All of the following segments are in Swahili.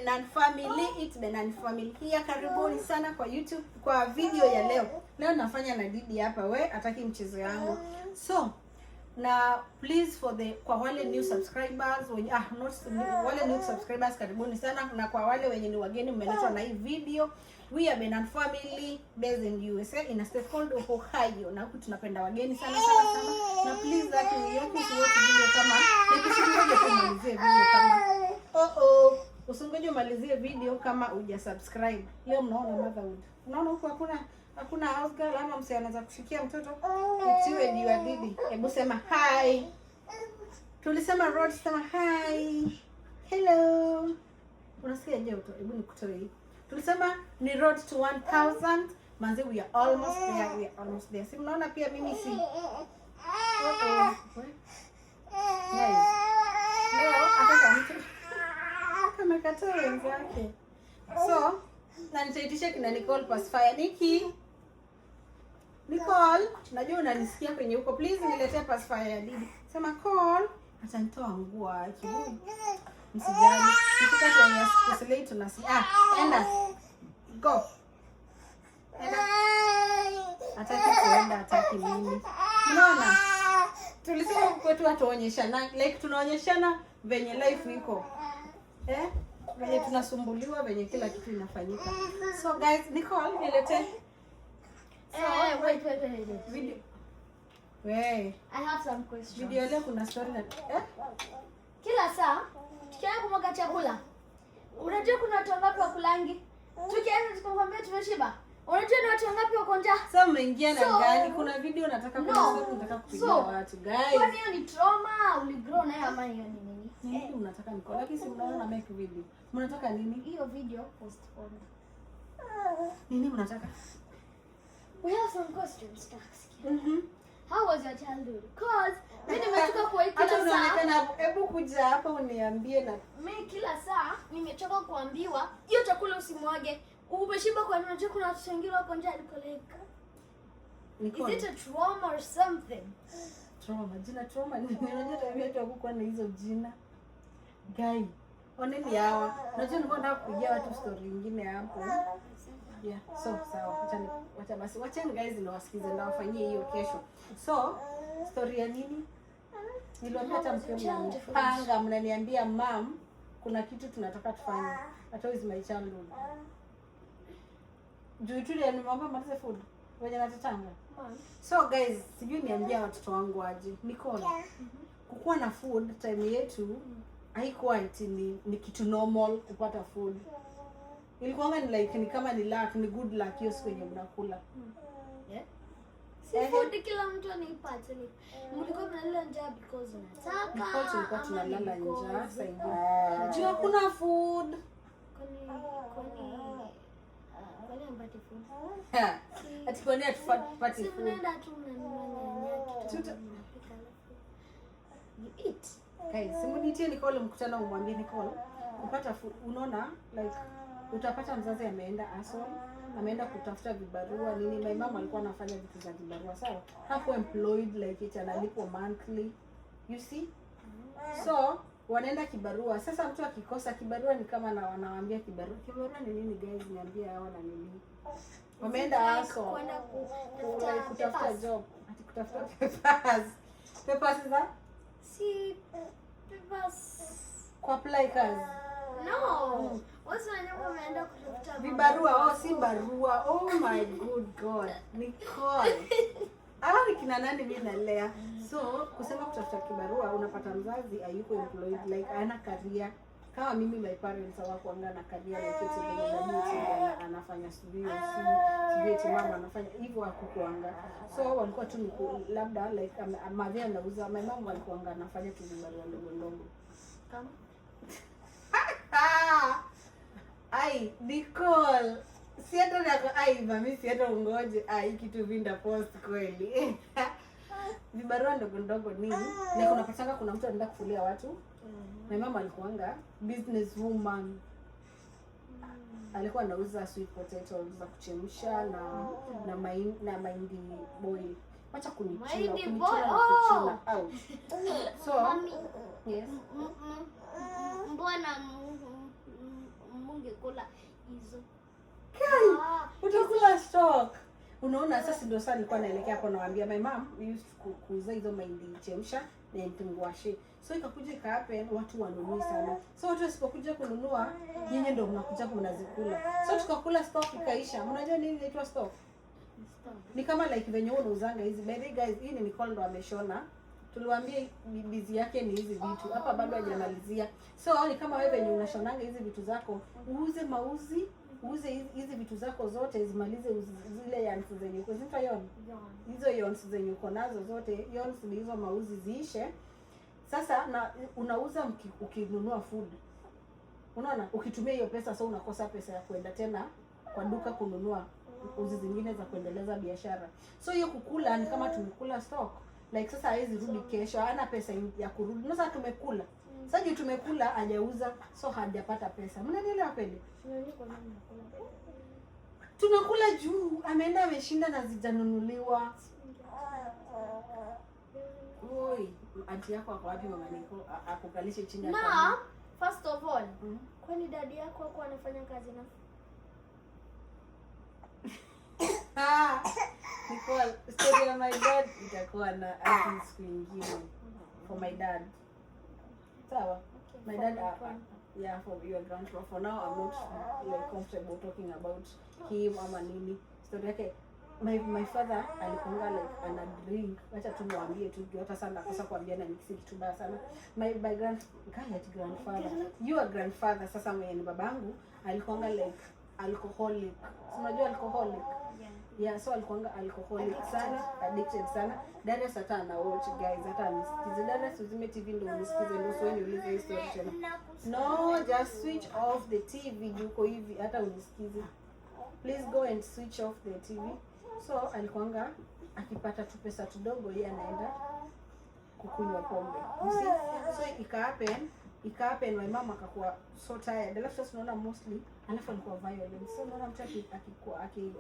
Benan Family, it's Benan Family here. Karibuni sana kwa YouTube kwa video ya leo. Leo nafanya na Didi hapa, we ataki mchezo yangu. So, na please for the kwa wale new subscribers wenye, ah, not wale new subscribers, karibuni sana, na kwa wale wenye ni wageni mmeletwa na hii video, we are Benan Family based in USA in a state called Ohio, na huku tunapenda wageni sana sana sana, na please that you yako usiwatch video kama like, usingoje tu umalizie video kama, oh, usingoje umalizie video kama huja subscribe. Leo mnaona motherhood, unaona huku hakuna house girl ama msee anaweza kushikia mtoto. Itiwe diwa Didi. Hebu sema hi. Tulisema road, sema hi. Hello. Unasikia joto? Hebu nikutoe hii. Tulisema ni road to 1000. Manze, we are almost there. We are almost there. Si mnaona pia mimi si. Oh. Guys. Leo ataka mtu kamekataa wenzake. So, na nitaitisha kina Nicole pacifier. Niki. Nicole, najua unanisikia kwenye huko. Please niletee pacifier ya Didi. Sema call, atanitoa nguo aki. Msijali. Ikifika time ya kuslay tunasi. Ah, enda. Go. Enda. Hataki kuenda, hataki mimi. Unaona? Tulisema kwetu hatuonyeshana, like tunaonyeshana venye life iko. Eh? Venye tunasumbuliwa, venye kila kitu inafanyika. So guys, Nicole, niletee. So, wait, wait, wait, wait. Video. We, I have some questions. Video leo kuna story na, eh? Kila saa tukienda kumwaga chakula, unajua kuna watu wangapi wakulangi? Tukienda tukamwambia tumeshiba, unajua ni watu wangapi wako njaa? Sasa umeingia na So- gani? Kuna video nataka, kuna No. story nataka kupigia So, watu guys. kwani hiyo ni trauma uligrow nayo ama hiyo ni nini? Nini mnataka, Nicole? Lakini si mnaona na make video. Mnataka nini? Hiyo video postpone. Nini mnataka? We have some questions to ask you. How was your childhood? 'Cause mimi nimechoka kwa hii Hata kila saa. unaonekana hapo. Hebu kuja hapa uniambie na Mimi kila saa nimechoka kuambiwa hiyo chakula usimwage. Umeshiba kwa nini? Unajua kuna watu wengine wako njaa. Niko like, Nicole. is it a trauma or something? Trauma. Jina trauma ni, unajua tabia yetu hakukuwa na hizo jina. Guy. Oneni hawa. Unajua nilikuwa nataka kupigia watu story nyingine hapo. Yeah, so sawa. Wacha basi. Wachani guys niwasikize, ndawafanyie hiyo kesho. So, story ya nini? Niliwaambia hata mkiwa mnanipanga, mnaniambia, "Mum, kuna kitu tunataka tufanye." That is my childhood. Juu tu ndio nimeomba malize food. Wenye natetanga. Man. So guys, sijui niambia watoto wangu aje. Nicole. Kukuwa na food time yetu haikuwa ati ni kitu normal kupata food. Ilikuwanga ni like ni kama ni luck, ni good luck hiyo siku yenye mnakula. Yeah. Si food kila mtu anaipata. Like, mlikuwa mnalala njaa because unataka Nicole, tulikuwa ama tunalala ni njaa saa ingine. Juu hakuna food. Kwani hampati food? Ati kwani hatupati Si food? Mnaenda tu mnanunua nyanya kitu mnapika alafu you eat. Guys, simunitie Nicole mkutano umwambie Nicole kupata food, unaona, like utapata mzazi ameenda hustle, ameenda kutafuta vibarua nini. My mom alikuwa anafanya vitu za vibarua, sawa? Hapo employed like it analipwa monthly. You see? So wanaenda kibarua. Sasa mtu akikosa kibarua ni kama na wanawaambia kibarua. Kibarua ni nini guys? Niambie hawa na nini. Wameenda Like hustle. kwenda Like kutafuta kutafuta papers. job. Ati kutafuta papers. Papers za Si papers. Kuapply kazi. No. Wasi wenyewe wameenda kutafuta Vibarua, oh, si barua. Oh my good God. Nicole. Hawa ni kina nani mimi nalea? So, kusema kutafuta kibarua, unapata mzazi hayuko employed, like hana career. Kama mimi, my parents hawakuanga na career, like eti venye daddy eti anafanya sijui sijui eti mama anafanya hivyo, hakukuanga. So walikuwa tu ni labda like madhe anauza, my mom alikuanga anafanya tu vibarua ndogo ndogo. Kama Ah! Ai, Nicole. Si hata nako ai mami, si hata ungoje. Ai, kitu vinda post kweli. Vibarua ndogo ndogo ni like unapatanga kuna mtu anaenda kufulia watu. My mama alikuanga business woman. Alikuwa anauza sweet potatoes za kuchemsha na mahindi boil. Wacha kunichuna, Mahindi kunichuna boil, na oh! kuchuna. Ouch. So, Mami, yes. mbona kula hizo. Kai, Ah, utakula stock. Unaona, sasa ndio sasa nilikuwa naelekea hapo, nawaambia my mom used to kuuza hizo mahindi chemsha na ngwashi. So ikakuja ikahappen watu wanunui sana. So watu wasipokuja kununua, nyinyi ndio mnakuja mnazikula. So tukakula stock ikaisha. Mnajua nini inaitwa stock? Ni kama like venye wewe unauzanga hizi. By the way guys, hii ni Nicole ndo ameshona. Tuliwaambia biz yake ni hizi vitu. Hapa bado hajamalizia. So ni kama wewe venye unashonanga hizi vitu zako, uuze mauzi, uuze hizi vitu zako zote zimalize zile yarns zenye uko zinaitwa yarn. Hizo yarns zenye uko nazo zote, yarns ni hizo mauzi ziishe. Sasa na unauza ukinunua food. Unaona, ukitumia hiyo pesa, so unakosa pesa ya kuenda tena kwa duka kununua uzi zingine za kuendeleza biashara. So hiyo kukula ni kama tumekula stock. Like sasa hawezi rudi kesho, hana pesa ya kurudi. Na sasa tumekula. Sasa juu tumekula hajauza, so hajapata pesa. Mnanielewa kweli? Tunakula juu ameenda ameshinda na zijanunuliwa. Oi, auntie yako ako wapi, mama Niko? Akukalishe chini Na akwambie. first of all, kwani daddy yako hakuwa anafanya kazi na Ah, Nicole, story ya my dad itakuwa na ati siku ingine for my dad. Sawa? My For dad, my grandpa. Yeah, for your grandpa. For now, I'm not like comfortable talking about him ama nini. Story yake, my father alikuanga like ana drink. Wacha tu niwaambie tu juu hata sana nakosa kuambia na niksi kitu baya sana. My grand guy at grandfather. Your grandfather sasa mwenye ni babangu alikuanga like alcoholic. Si unajua alcoholic? Yeah. Yeah, so alikuanga alcoholic sana, addicted sana. Darius hata ana watch guys, hata anisikize. Darius, uzime TV ndio unisikize, ndio usiwe niulize hii story tena. No, just switch off the TV juu uko hivi hata unisikize. Please go and switch off the TV. So alikuanga akipata tu pesa tudogo, yeye anaenda kukunywa pombe. You see? So ika happen my mom akakuwa so tired. Alafu sasa unaona mostly, alafu alikuwa violent. So unaona mtu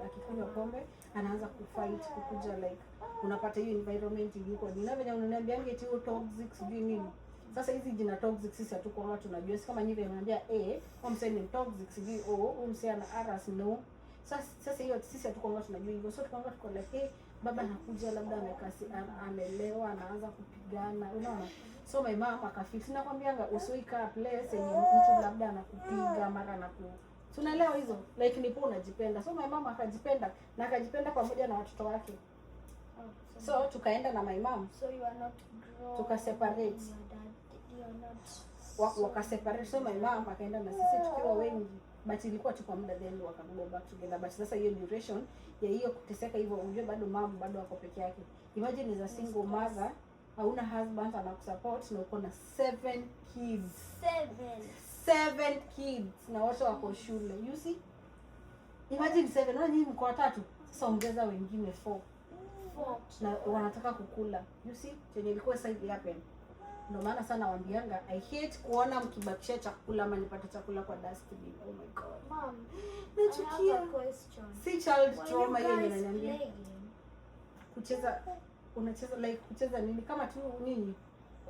akikunywa pombe anaanza kufight, kukuja like unapata hiyo environment yuko. Nina venye unaniambianga eti hiyo toxic sijui nini. Sasa hizi jina toxic sisi hatukuwa tunajua. Si kama nyinyi mnaniambia eh, huyu msee ni toxic sijui oh, huyu msee ana harass, no. Sasa hiyo sisi hatukuwa tunajua hivyo. So tukaanga tuko like, eh, baba anakuja labda amekasi amelewa anaanza kupigana, unaona? So my mom akafix. Nakwambianga usiwai place yenye mtu labda anakupiga mara anaku, tunaelewa hizo like ni poa unajipenda. So my mom akajipenda na akajipenda pamoja na watoto wake. Oh, So tukaenda na my mom. So you are not grown. Tuka separate. Your dad, you are not Waka separate. So my mom akaenda na sisi tukiwa wengi, but ilikuwa tu kwa muda, then waka go back together. But sasa hiyo duration ya hiyo kuteseka hivyo, unajua bado mom bado ako peke yake. Imagine is a single mother, hauna husband anakusupport na uko na seven kids. Seven. Seven kids na wote wako shule, you see? Imagine seven. Unaona nyinyi mko watatu, sasa ongeza wengine four. Four. Na wanataka kukula, you see chenye ilikuwa sasa hivi happen. Ndio maana sana waambianga I hate kuona mkibakisha chakula ama nipate chakula kwa dustbin. Oh my God. Mom, I have Nachukia. a question. Si child Were trauma you hiyo yenye guys unaniambia. playing? Kucheza, unacheza like kucheza nini? Kama tu nini?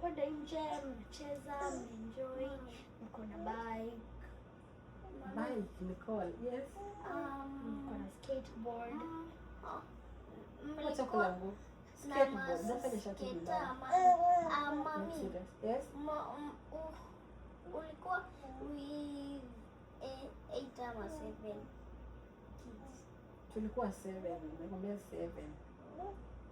Kwenda nje, mnacheza, mnaenjoy, mko na bike, Bike, Nicole? Yes. Mko na skateboard. Wacha Mlikuwa kula nguo. na Skateboard. Nafanya shati masketa vibaya. ama Not mami serious. Yes. Ulikuwa with eight ama seven kids? Tulikuwa seven. Nakwambia seven.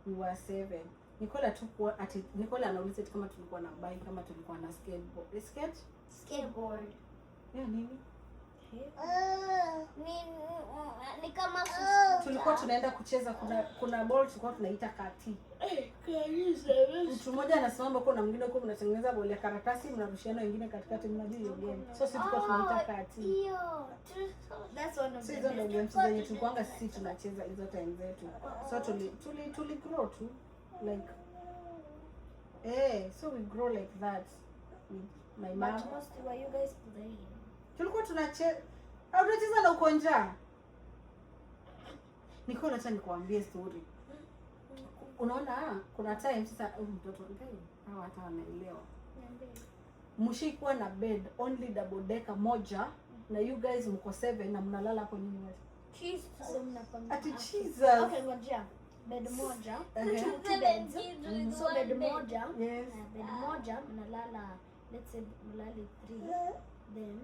We were seven. Nicole tu kuwa ati Nicole anauliza eti kama tulikuwa na bike, kama tulikuwa na skateboard. Eh, skate? Skateboard. Yeah, nini? Ni kama scooter. Tulikuwa tunaenda kucheza, kuna ball tulikuwa tunaita kati. Mtu mmoja anasimama huko na mwingine huko, mnatengeneza ball ya karatasi, mnarushiana wengine katikati, mnajua hiyo game. So sisi tulikuwa tunaita kati. Hiyo. That's one of So the hizo ndio best. games zenye tulikuwanga sisi tunacheza hizo time zetu. So tuli grow tu like, eh, so we grow like that with my mom. But mostly were you guys playing? Tulikuwa tunacheza au tunacheza na uko njaa. Niko acha nikuambie story. Unaona kuna time sasa huyu mtoto ngai hawa hata wanaelewa. Niambie. Mshaikuwa na bed only double decker moja? Na you guys mko 7 na mnalala hapo nyinyi wote. So mnapanga. Ati Jesus. Okay, ngojea. Bed moja. Ehe. Two beds. So bed moja. Yes. Bed moja mnalala, let's say mlale 3, then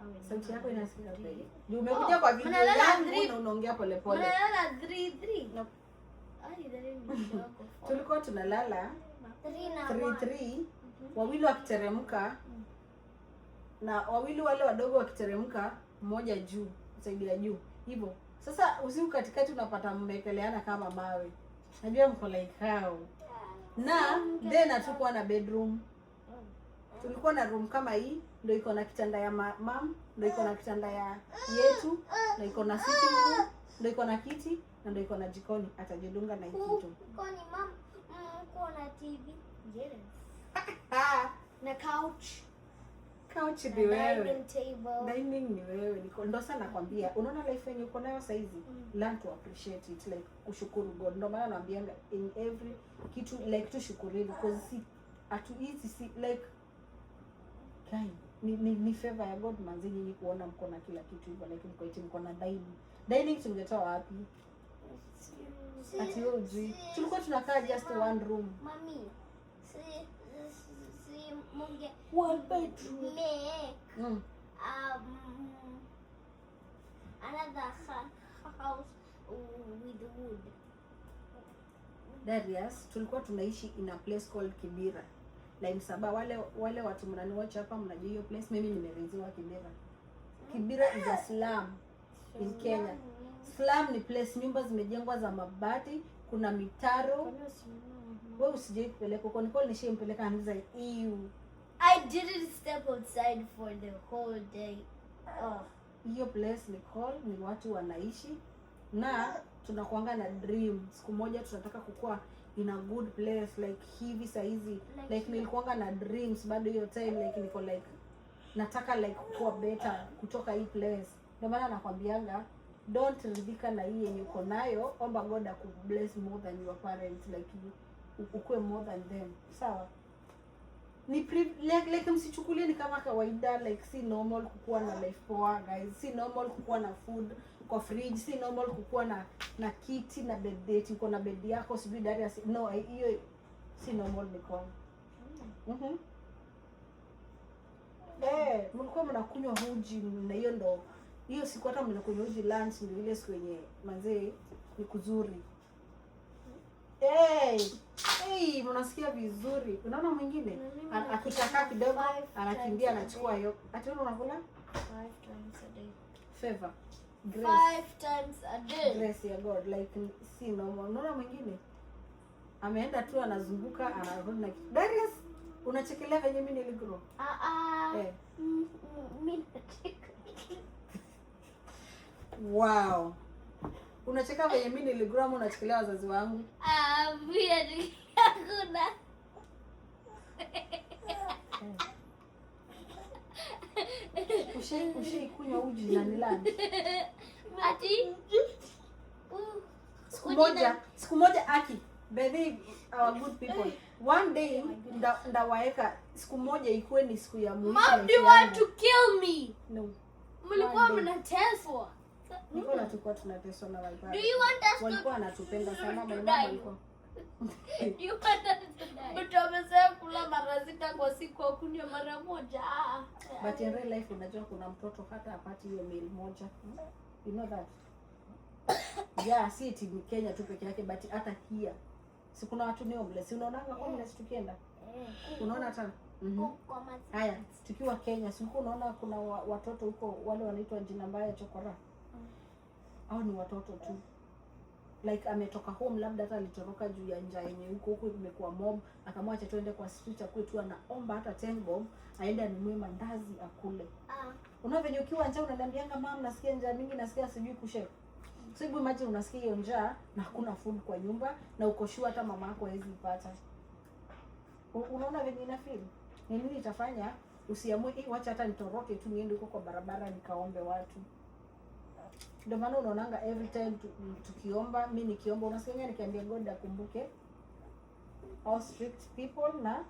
awe Sauti yako inasikika three. kweli. Ndio umekuja kwa video mnalala yangu three. na unaongea polepole. Mnalala 3 3. No. Ai, then ni kidogo. Tulikuwa tunalala 3 na 3 1. 3, wawili wakiteremka na wawili wale wadogo wakiteremka, mmoja juu side ya juu hivyo. Sasa usiku katikati unapata mmekeleana kama mawe, najua mko like how. Na then hatukuwa na bedroom, tulikuwa na room kama hii, ndo iko na kitanda ya mam, ndo iko na kitanda ya yetu, ndo iko na sitting room, ndo iko na kiti na ndo iko na jikoni. Atajidunga na hii kitu. Kwani mam, mko na TV? Yes. Ah, Na couch. Couch Na ni wewe. dining table. Dining ni wewe. Niko ndo sana nakwambia, unaona life yenye uko nayo saizi, learn to appreciate it, like kushukuru God. Ndo maana naambianga in every kitu, like tushukuruni, because si atu hizi si like guy, ni favor ya God manzi nyinyi kuona mko na kila kitu hivyo, like mko eti mko na dining. Dining tungetoa wapi? Ati wewe ujui tulikuwa tunakaa just one room. Mami, si munge One bedroom. make another house with wood. Darius, tulikuwa tunaishi in a place called Kibera. Line 7. Wale watu mnaniwatch hapa mnajua hiyo place, mimi nimereziwa Kibera. Kibera is a slum in Kenya. Slum ni place nyumba zimejengwa za mabati, kuna mitaro. Wewe usijai kupeleka huko. Nicole nishampeleka anauliza ew. I didn't step outside for the whole day. Oh. Hiyo place, Nicole, ni watu wanaishi na tunakuanga na dream siku moja tunataka kukua in a good place like hivi saizi, like nilikuanga na dreams bado hiyo time, like niko like nataka like kuwa better kutoka hii place. Ndio maana nakwambianga don't ridhika na hii yenye uko nayo, omba God akubless more than your parents, like you ukuwe more than them, sawa? Ni like msichukulie ni kama kawaida, like si normal kukuwa na life poa, guys. Si normal kukuwa na food kwa fridge, si normal kukuwa na kiti na bed date, uko na bed yako, sijui Darius. No, hiyo si normal, Nicole. Eh, mlikuwa mnakunywa uji na hiyo ndo hiyo siku hata mnakunywa uji lunch, ndio ile siku yenye manzee ni kuzuri. Hey, hey, mnasikia vizuri. Unaona mwingine akitaka kidogo five anakimbia times a anachukua hiyo. Ati wewe unakula 5 times a day. Favor. Grace. 5 times a day. Grace ya God, like si normal. Unaona mwingine ameenda tu anazunguka anarudi na kitu. Darius, unachekelea venye mimi niligrow. Ah ah. Eh. Mimi nacheka. Wow. Unacheka venye mimi niligrow ama unachekelea wazazi wangu? Ah, mimi hakuna. Ushai kunywa uji na ni lunch? Ati Siku moja aki by our good people, one day ndawaeka siku moja ikuwe ni siku ya muhimu Mom, do life you want yangu. to kill me? No. Mlikuwa One day. mnateswa. Nilikuwa tulikuwa tunateswa na my Do parents. you want us to Walikuwa wanatupenda sana, my to mom die? alikuwa. Do you want us to die? Mtu amezoea kula mara 6 kwa siku, akunywa mara moja. Ah. But in real life unajua kuna mtoto hata apati hiyo meal moja. You know that? Yeah, si eti ni Kenya tu peke yake, but hata here. Si kuna watu ni homeless. Unaonanga homeless tukienda? Unaona hata. Kwa mazi. Haya, tukiwa Kenya, si ulikuwa unaona kuna watoto huko wale wanaitwa jina mbaya chokora? Au ni watoto tu. Like ametoka home, labda hata alitoroka juu ya njaa yenye huko huko imekuwa mob, akamwacha tuende kwa street akuwe tu anaomba hata 10 bob aende anunue mandazi akule. Ah, Unaona venye ukiwa njaa unaniambianga, "Mam, nasikia njaa mingi, nasikia sijui kushake." So hebu imagine unasikia hiyo njaa na hakuna food kwa nyumba na uko sure hata mama yako hawezi ipata. Unaona venye ina feel? Ni nini itafanya usiamue, "Eh, wacha hata nitoroke tu niende huko kwa barabara nikaombe watu"? Ndio maana unaonanga every time tukiomba, mi nikiomba, unasikia nikiambia God akumbuke all strict people na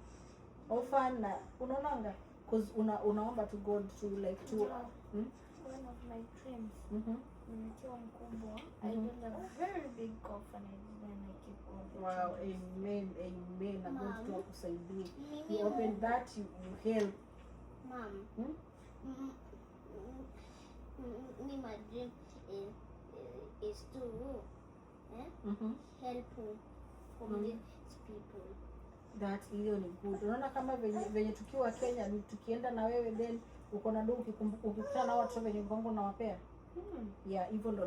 orphan, na unaonanga, 'cause unaomba to God to like to One of my dreams, nikiwa mkubwa, I build a very big orphanage, then I keep all the Wow, children. Amen, amen. Na God tu Mom. akusaidie. Mimi You open that, you help. Mom. Hmm? Me, my dream is to help homeless people. That hiyo ni good. Unaona kama venye tukiwa Kenya ni tukienda na wewe, then uko na do, ukikutana na watu venye mpango unawapea. Yeah, hivyo ndo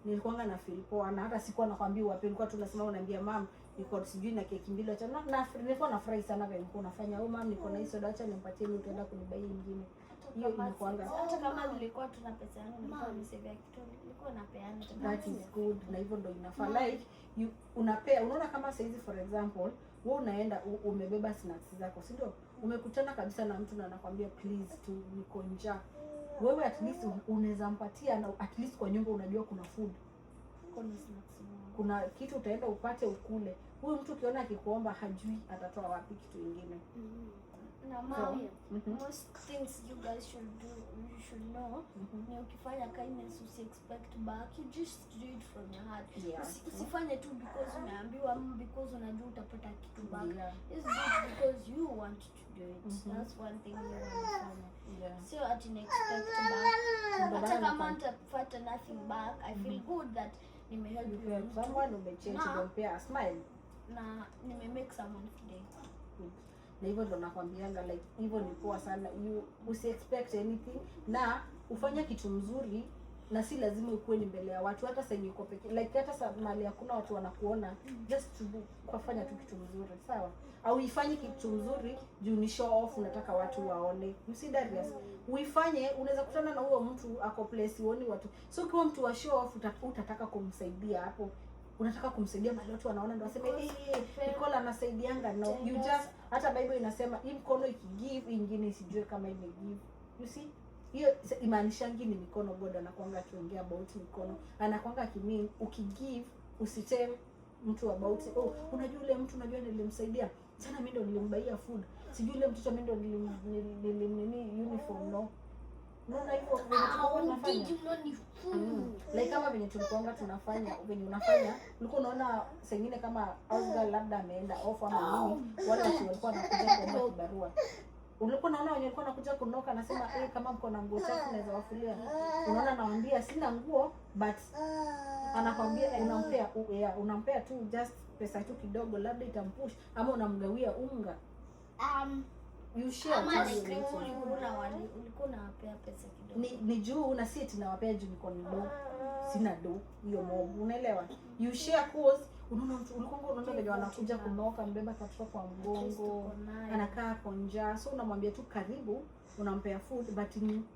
nilikuanga na feel poa, na hata sikuwa nakwambia wapi, nilikuwa tu nasema, unaambia, "Mum, niko sijui na keki mbili, acha na nilikuwa nafurahi sana venye nilikuwa unafanya, "Oh mum, niko na hii soda, acha nimpatie, mimi utaenda kunibuy ingine." Hiyo ilikuanga Hata kama nilikuwa tuna pesa yangu, nilikuwa Mom. nimesavia kitu, nilikuwa napeana hata kama That is good, na hivyo ndo inafaa. Like you unapea, unaona kama saizi, for example, wewe unaenda umebeba snacks zako, si ndio? Umekutana kabisa na mtu na anakwambia, "Please tu niko njaa." Wewe at least unaweza mpatia, na at least kwa nyumba unajua kuna food, Kuna snacks moja. Kuna kitu utaenda upate ukule. Huyu mtu ukiona akikuomba, hajui atatoa wapi kitu ingine. Na mom, most things you guys should do, you should know, ni ukifanya kindness, usi expect back. You just do it from your heart. Usifanye tu because umeambiwa ama because unajua utapata kitu back. Just do it because you want to do it. That's one thing you wanafanya. Sio ati na expect back. Ndio Hata maana kama nitapata nothing back, I feel good that nimehelp You huyo help mtu someone, umechange, umempea a smile. Na nimemake someone's day. Na hivyo ndo nakwambianga, like hivyo ni poa sana. You usi expect anything na ufanye kitu mzuri, na si lazima ukuwe ni mbele ya watu, hata senye uko peke, like hata sa mahali hakuna watu wanakuona, just to do, kufanya tu kitu mzuri, sawa? Au ifanye kitu mzuri juu ni show off, unataka watu waone. You see, Darius, uifanye, unaweza kutana na huo mtu ako place uoni watu. So ukiwa mtu wa show off, utataka kumsaidia hapo, unataka kumsaidia mahali watu wanaona ndo waseme, "Hey, hey, Nicole anasaidianga." No, you just, hata Bible inasema hii mkono ikigive, ingine isijue kama imegive. You see, hiyo imaanishangi ni mikono. God anakuanga akiongea about mikono, anakuanga akimean ukigive, usitell mtu about, "Oh, unajua ule mtu, unajua nilimsaidia sana, mimi ndo nilimbuyia food, sijui ule mtoto mimi ndo nilimnini uniform." No, unaona hivyo venye tulikuwa tunafanya? Did you know ni food? Like kama venye tulikuanga tunafanya, venye unafanya, ulikuwa unaona saa ingine kama house girl labda ameenda off ama nini, wale watu walikuwa wanakuja kuomba kibarua, ulikuwa unaona wenye walikuwa wanakuja kunoka, anasema, "Eh, kama mko na nguo chafu naweza wafulia." Unaona anawaambia, "Sina nguo," but anakwambia unampea yeah, unampea tu just pesa tu kidogo, labda itampush, ama unamgawia unga. You share Ama just like little. Ulikuwa unawapea pesa kidogo. Ni juu na si eti nawapea juu niko na do, sina do hiyo mob, unaelewa? You share cause unaona mtu, ulikuwa unaona venye wanakuja kunoka, mbeba katoto kwa mgongo, Uko nayo. Anakaa kwa njaa, so unamwambia tu karibu, unampea food.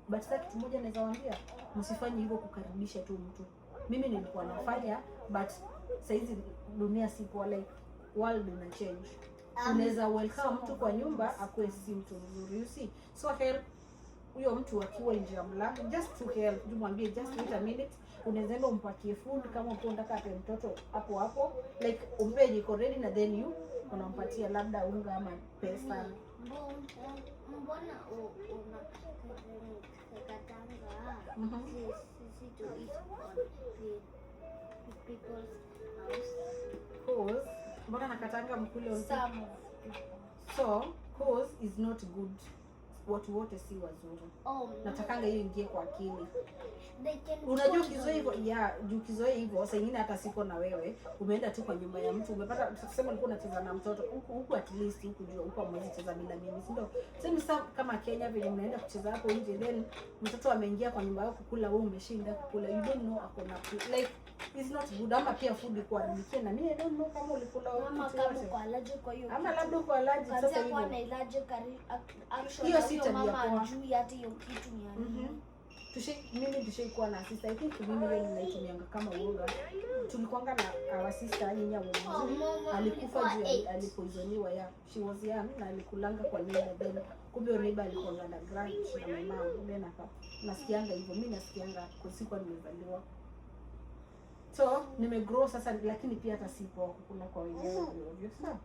But sasa kitu moja naweza waambia, msifanye hivyo kukaribisha tu mtu. Mimi nilikuwa nafanya, but saizi dunia si poa, like world ina change. Unaweza welcome mtu kwa nyumba akuwe si mtu mzuri, you see? So help huyo mtu akiwa nje ya mlango, just to help tu, mwambie, "Just wait a minute." Unaweza enda umpakie food kama uko unataka ape mtoto hapo hapo, like umpe yenye iko ready, na then you unampatia labda unga ama pesa. Mbona unakatanga sisi to eat on the people's house? Cause mbona nakatanga mkule on Some of people. So cause is not good, watu wote si wazuri. Oh, Natakanga hiyo ingie kwa akili. They can Unajua put ukizoea hivyo, yeah, juu ukizoea hivyo, saa ingine hata siko na wewe, umeenda tu kwa nyumba ya mtu, umepata, tuseme ulikuwa unacheza na mtoto huku huku, at least huku jua huku hamwezi cheza bila mimi, si ndio? Sema sasa kama Kenya vile mnaenda kucheza hapo nje, then mtoto ameingia kwa nyumba yako kukula, wewe umeshinda kukula, you don't know ako na, like it's not good. Ama pia food ikuharibikie, na mimi I don't know kama ulikula Ama kitu kama yote. uko allergic kwa hiyo Ama kitu. labda uko allergic, sasa Ukaanzia kuwa hivyo. na allergic action Hiyo na si huyo tabia mama poa. ajui hata hiyo kitu ni ya nini. Mimi tushaikuwa na sister. I think mimi hiyo ninaitumianga kama uoga. Tulikuanga na our sister, nyinyi Oh, hamumjui, mama, alikufa ulikuwa juu eight. alipoisoniwa. Yeah, she was young na alikulanga kwa neighbor, then kumbe huyo neighbor alikuanga na grudge na my mom, then aka nasikianga hivyo, mi nasikianga kwa sikuwa nimezaliwa, so nimegrow sasa, lakini pia hata si poa kukula kwa wenyewe ovyo ovyo, sawa?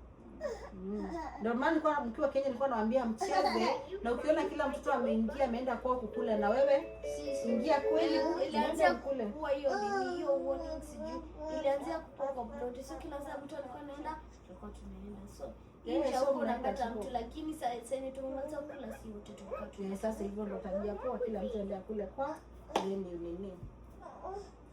Ndio maana nilikuwa, mkiwa Kenya, nilikuwa nawaambia mcheze, na ukiona kila mtoto ameingia, ameenda kwao kukula, na wewe Sisi ingia kweli ilianzia kule. Kuwa hiyo nini, hiyo warning, sijui ilianzia kukua kwa plot, so kila saa mtu alikuwa anaenda, tulikuwa tunaenda, so Yeah, nje so huko mnaenda unapata tu. mtu, lakini saa yenye tumemaliza kula, si wote tulikuwa tuna Eh, sasa hivyo ndo tabia poa, kila mtu aende akule kwa then nini,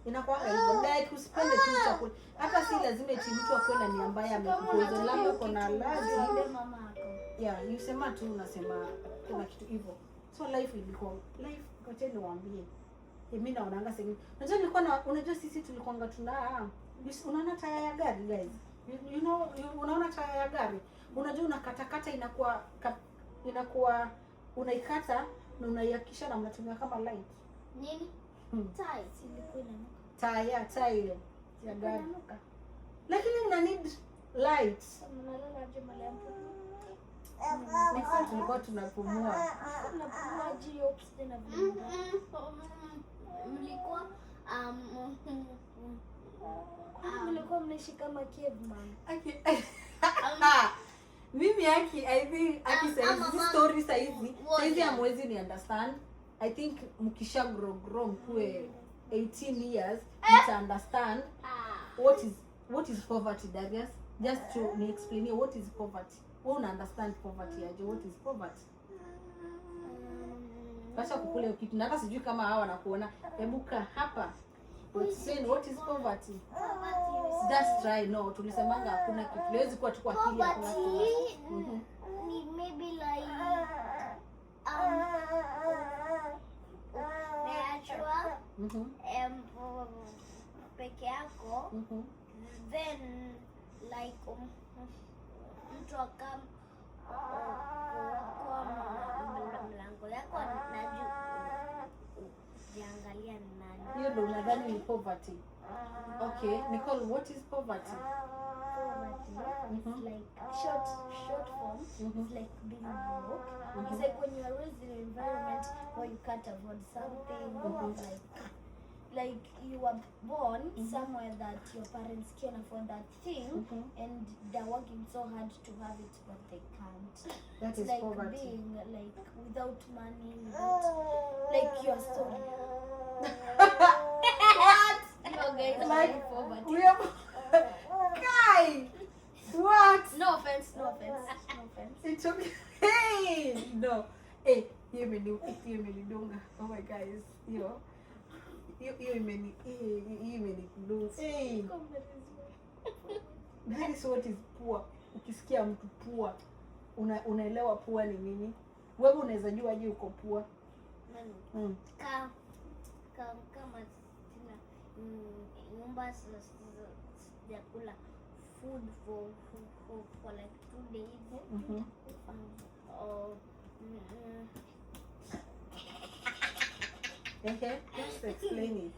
inakuwa hivyo. Like, usipende tu chakula, hata si lazima eti mtu akuwe na nia mbaya amekupoison, labda kuna lazi. Usiambie mama yako. Yeah, you sema tu, unasema kuna kitu hivyo. So life ilikuwa life, ngoja niwaambie. Eh, mimi naonanga sasa, unajua nilikuwa na, unajua sisi tulikuanga tuna unaona taya ya gari, guys, you know you, unaona taya ya gari, unajua unakatakata, inakuwa inakuwa unaikata na unaiakisha na mnatumia kama light. Nini? Hmm. Tai. Si ilikuwa inanuka? Taya, taya hiyo ya gari. Inanuka. Lakini mna need light. Sasa mnalala aje mahali hapo? Next time tulikuwa tunapumua. Mnapumua aje hiyo oxygen na vile Mlikuwa mlikuwa mnaishi kama caveman? Mimi aki, I think aki saizi ama hizi mama- story saizi Wote. saizi hamwezi ni understand. I think mkisha grow grow, mkuwe 18 years, mta understand what is poverty. Darius, just to ni explain what is poverty, wewe una understand poverty aje? What is poverty? Acha kukula hiyo kitu, na hata sijui kama hawa wanakuona. Hebu kaa hapa, explain what is poverty. Just try. No, tulisemanga hakuna kitu haiwezi kuwa tu kwa akili, hakuna kitu. Poverty ni maybe like umeachwa peke yako, then like mtu akam kwa mlango yako na jiangalia ni nani. Hiyo ndo unadhani ni poverty? Okay, Nicole, what is poverty? Poverty is like short form, it's like being broke. It's like when you are raised in an environment where you can't afford something, like you were born somewhere that your parents can afford that thing, and they're working so hard to have it, but they can't. That It's is like poverty. Being like without money, without like your story. What? You guys are Like, in poverty. we are guy, what? No offense, no offense, no offense. It's okay. Hey, no. Hey, hiyo imenidunga. Oh my guys, hiyo hiyo imenidunga. Hey, that is what is poor. Ukisikia mtu poor, unaelewa poor ni nini? Wewe unaweza jua aje uko poor? Nani? Kama sina nyumba, sijakula food for like 2 days. Oh, Okay, just explain it.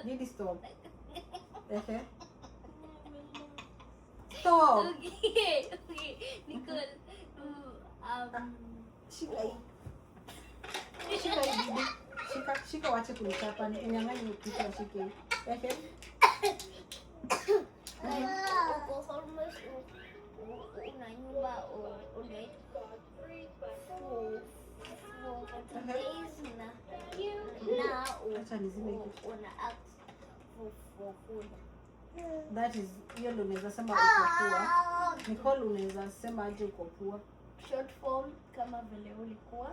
Didi, stop. Okay. Stop. Okay, Nicole. Shika hii. Shika hii, Didi. Shika, shika, wache kunichapa. Ninyang'anye kitu, ashike hii. Okay. Like, uko homeless, una nyumba, unaitwa for 2 days na Acha nizime hii kitu. una ask for food. That is, hiyo ndio unaweza sema uko poor. Nicole, unaweza sema aje uko poor? Short form, kama vile ulikuwa.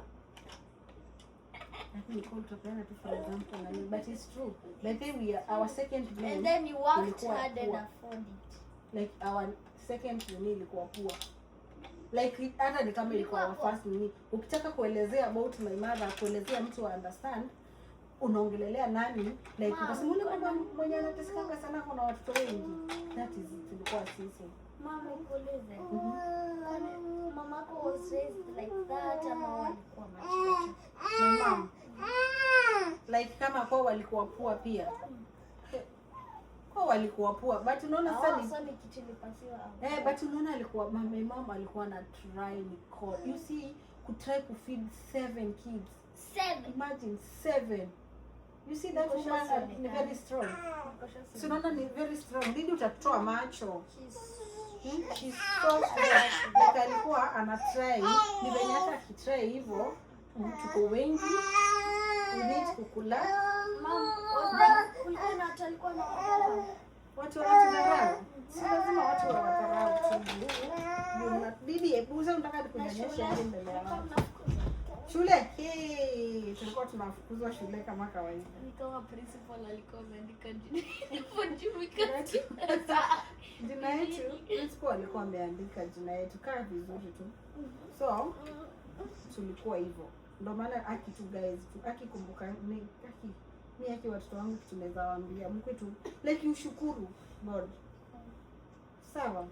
Lakini Nicole, tutapeana tu for example na nini, but it's true. By the way, we are our second name. And then you worked Ilikuwa hard and poor. afford it. Like our second nini ilikuwa poor. Like hata ni kama ilikuwa our first nini. Ukitaka kuelezea about my mother, kuelezea mtu wa understand, unaongelelea nani? Like Mom, ukasema ule mama mwenye anatesekanga sana, kuna watoto wengi. That is, tulikuwa sisi. Mama, nikuulize. Kwani mamako was raised like that ama walikuwa machicha? My mom, like kama kwao walikuwa poor pia, kwao walikuwa poor, but unaona sasa ni So ni kitu ilipasiwa au? Eh, but unaona alikuwa, my mom alikuwa na try, Nicole. You see, kutry kufeed seven kids. Seven. Imagine seven. You see that Niko woman sure ni very strong. Niko sure Si unaona ni very strong. Didi, utatoa macho. She's She's so smart. Like alikuwa ana try, ni venye hata akitry hivyo, tuko wengi, we need kukula. Mom, was there, kulikuwa na watu walikuwa na Watu wanatudharau. Si lazima watu wanadharau tu. Bibi, hebu sasa unataka na nikunyonyeshe shule aje mbele ya mlikuwa watu? mnafukuzwa? Shule, hey, tulikuwa tunafukuzwa shule kama kawaida. Ni kama principal alikuwa ameandika jina hapo juu because Jina yetu, principal alikuwa ameandika jina yetu kaa vizuri tu. So tulikuwa hivyo. Ndio maana aki tu guys tu akikumbuka ni aki mi aki watoto wangu kitu naweza waambia mkwe tu like ushukuru God. Sawa?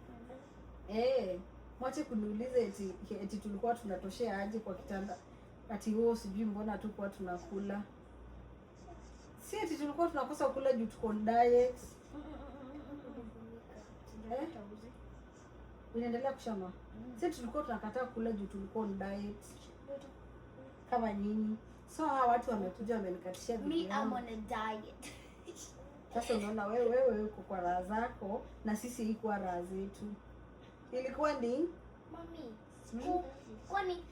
Eh, mwache kuniuliza eti tulikuwa tunatoshea aje kwa kitanda. Ati huo sijui mbona tukuwa tunakula. Si eti tulikuwa tunakosa kula juu tuko on diet. Eh? Unaendelea kushama? Si tulikuwa tunakataa kula juu tulikuwa on diet kama nyinyi. So hawa watu wamekuja wamenikatishia Me, video I'm yangu. on a diet. Sasa unaona wewe uko kwa raha zako na sisi ikuwa raha zetu. Ilikuwa ni Mami, kwani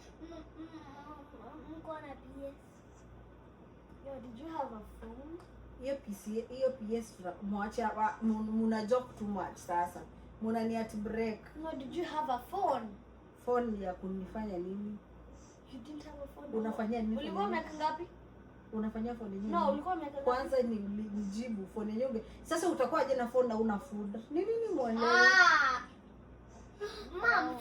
mko na PS? Yo, did you have a phone? Hiyo PC, hiyo PS mwacha muna joke too much sasa. Muna ni at break. No, did you have a phone? Phone ya kunifanya nini? You didn't have a phone. Unafanyia nini? Ulikuwa Phone yenyewe? miaka ngapi? Unafanyia phone yenyewe? No, Nini? ulikuwa miaka ngapi? Kwanza ni nijibu phone yenyewe. Sasa utakuwa aje na phone na una food? Ni nini mwelewe? Ah. Mom,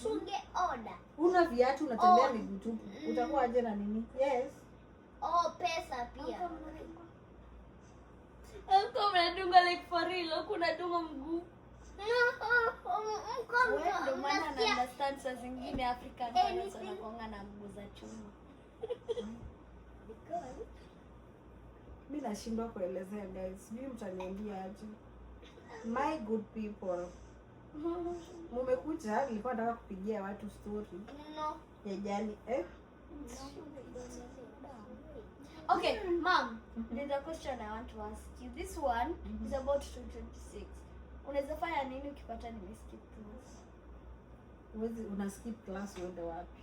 sunge order. Una viatu unatembea Oh. miguu tupu. Utakuwa aje na nini? Yes. Oh, pesa pia. Huko mnadunga like for real, huku unadunga mguu. Mko Wewe ndio maana na mnasikia understand saa zingine African parents Anything. wanakuanga na mguu za chuma. Because Mi nashindwa kuelezea guys. Sijui mtaniambia aje. My good people. Mumekuja, nilikuwa nataka kupigia watu story no. ya jani eh? Okay, mom, there's a question I want to ask you. This one is about 2026. Unaweza fanya nini ukipata nimeskip class? Huwezi una skip class uende wapi?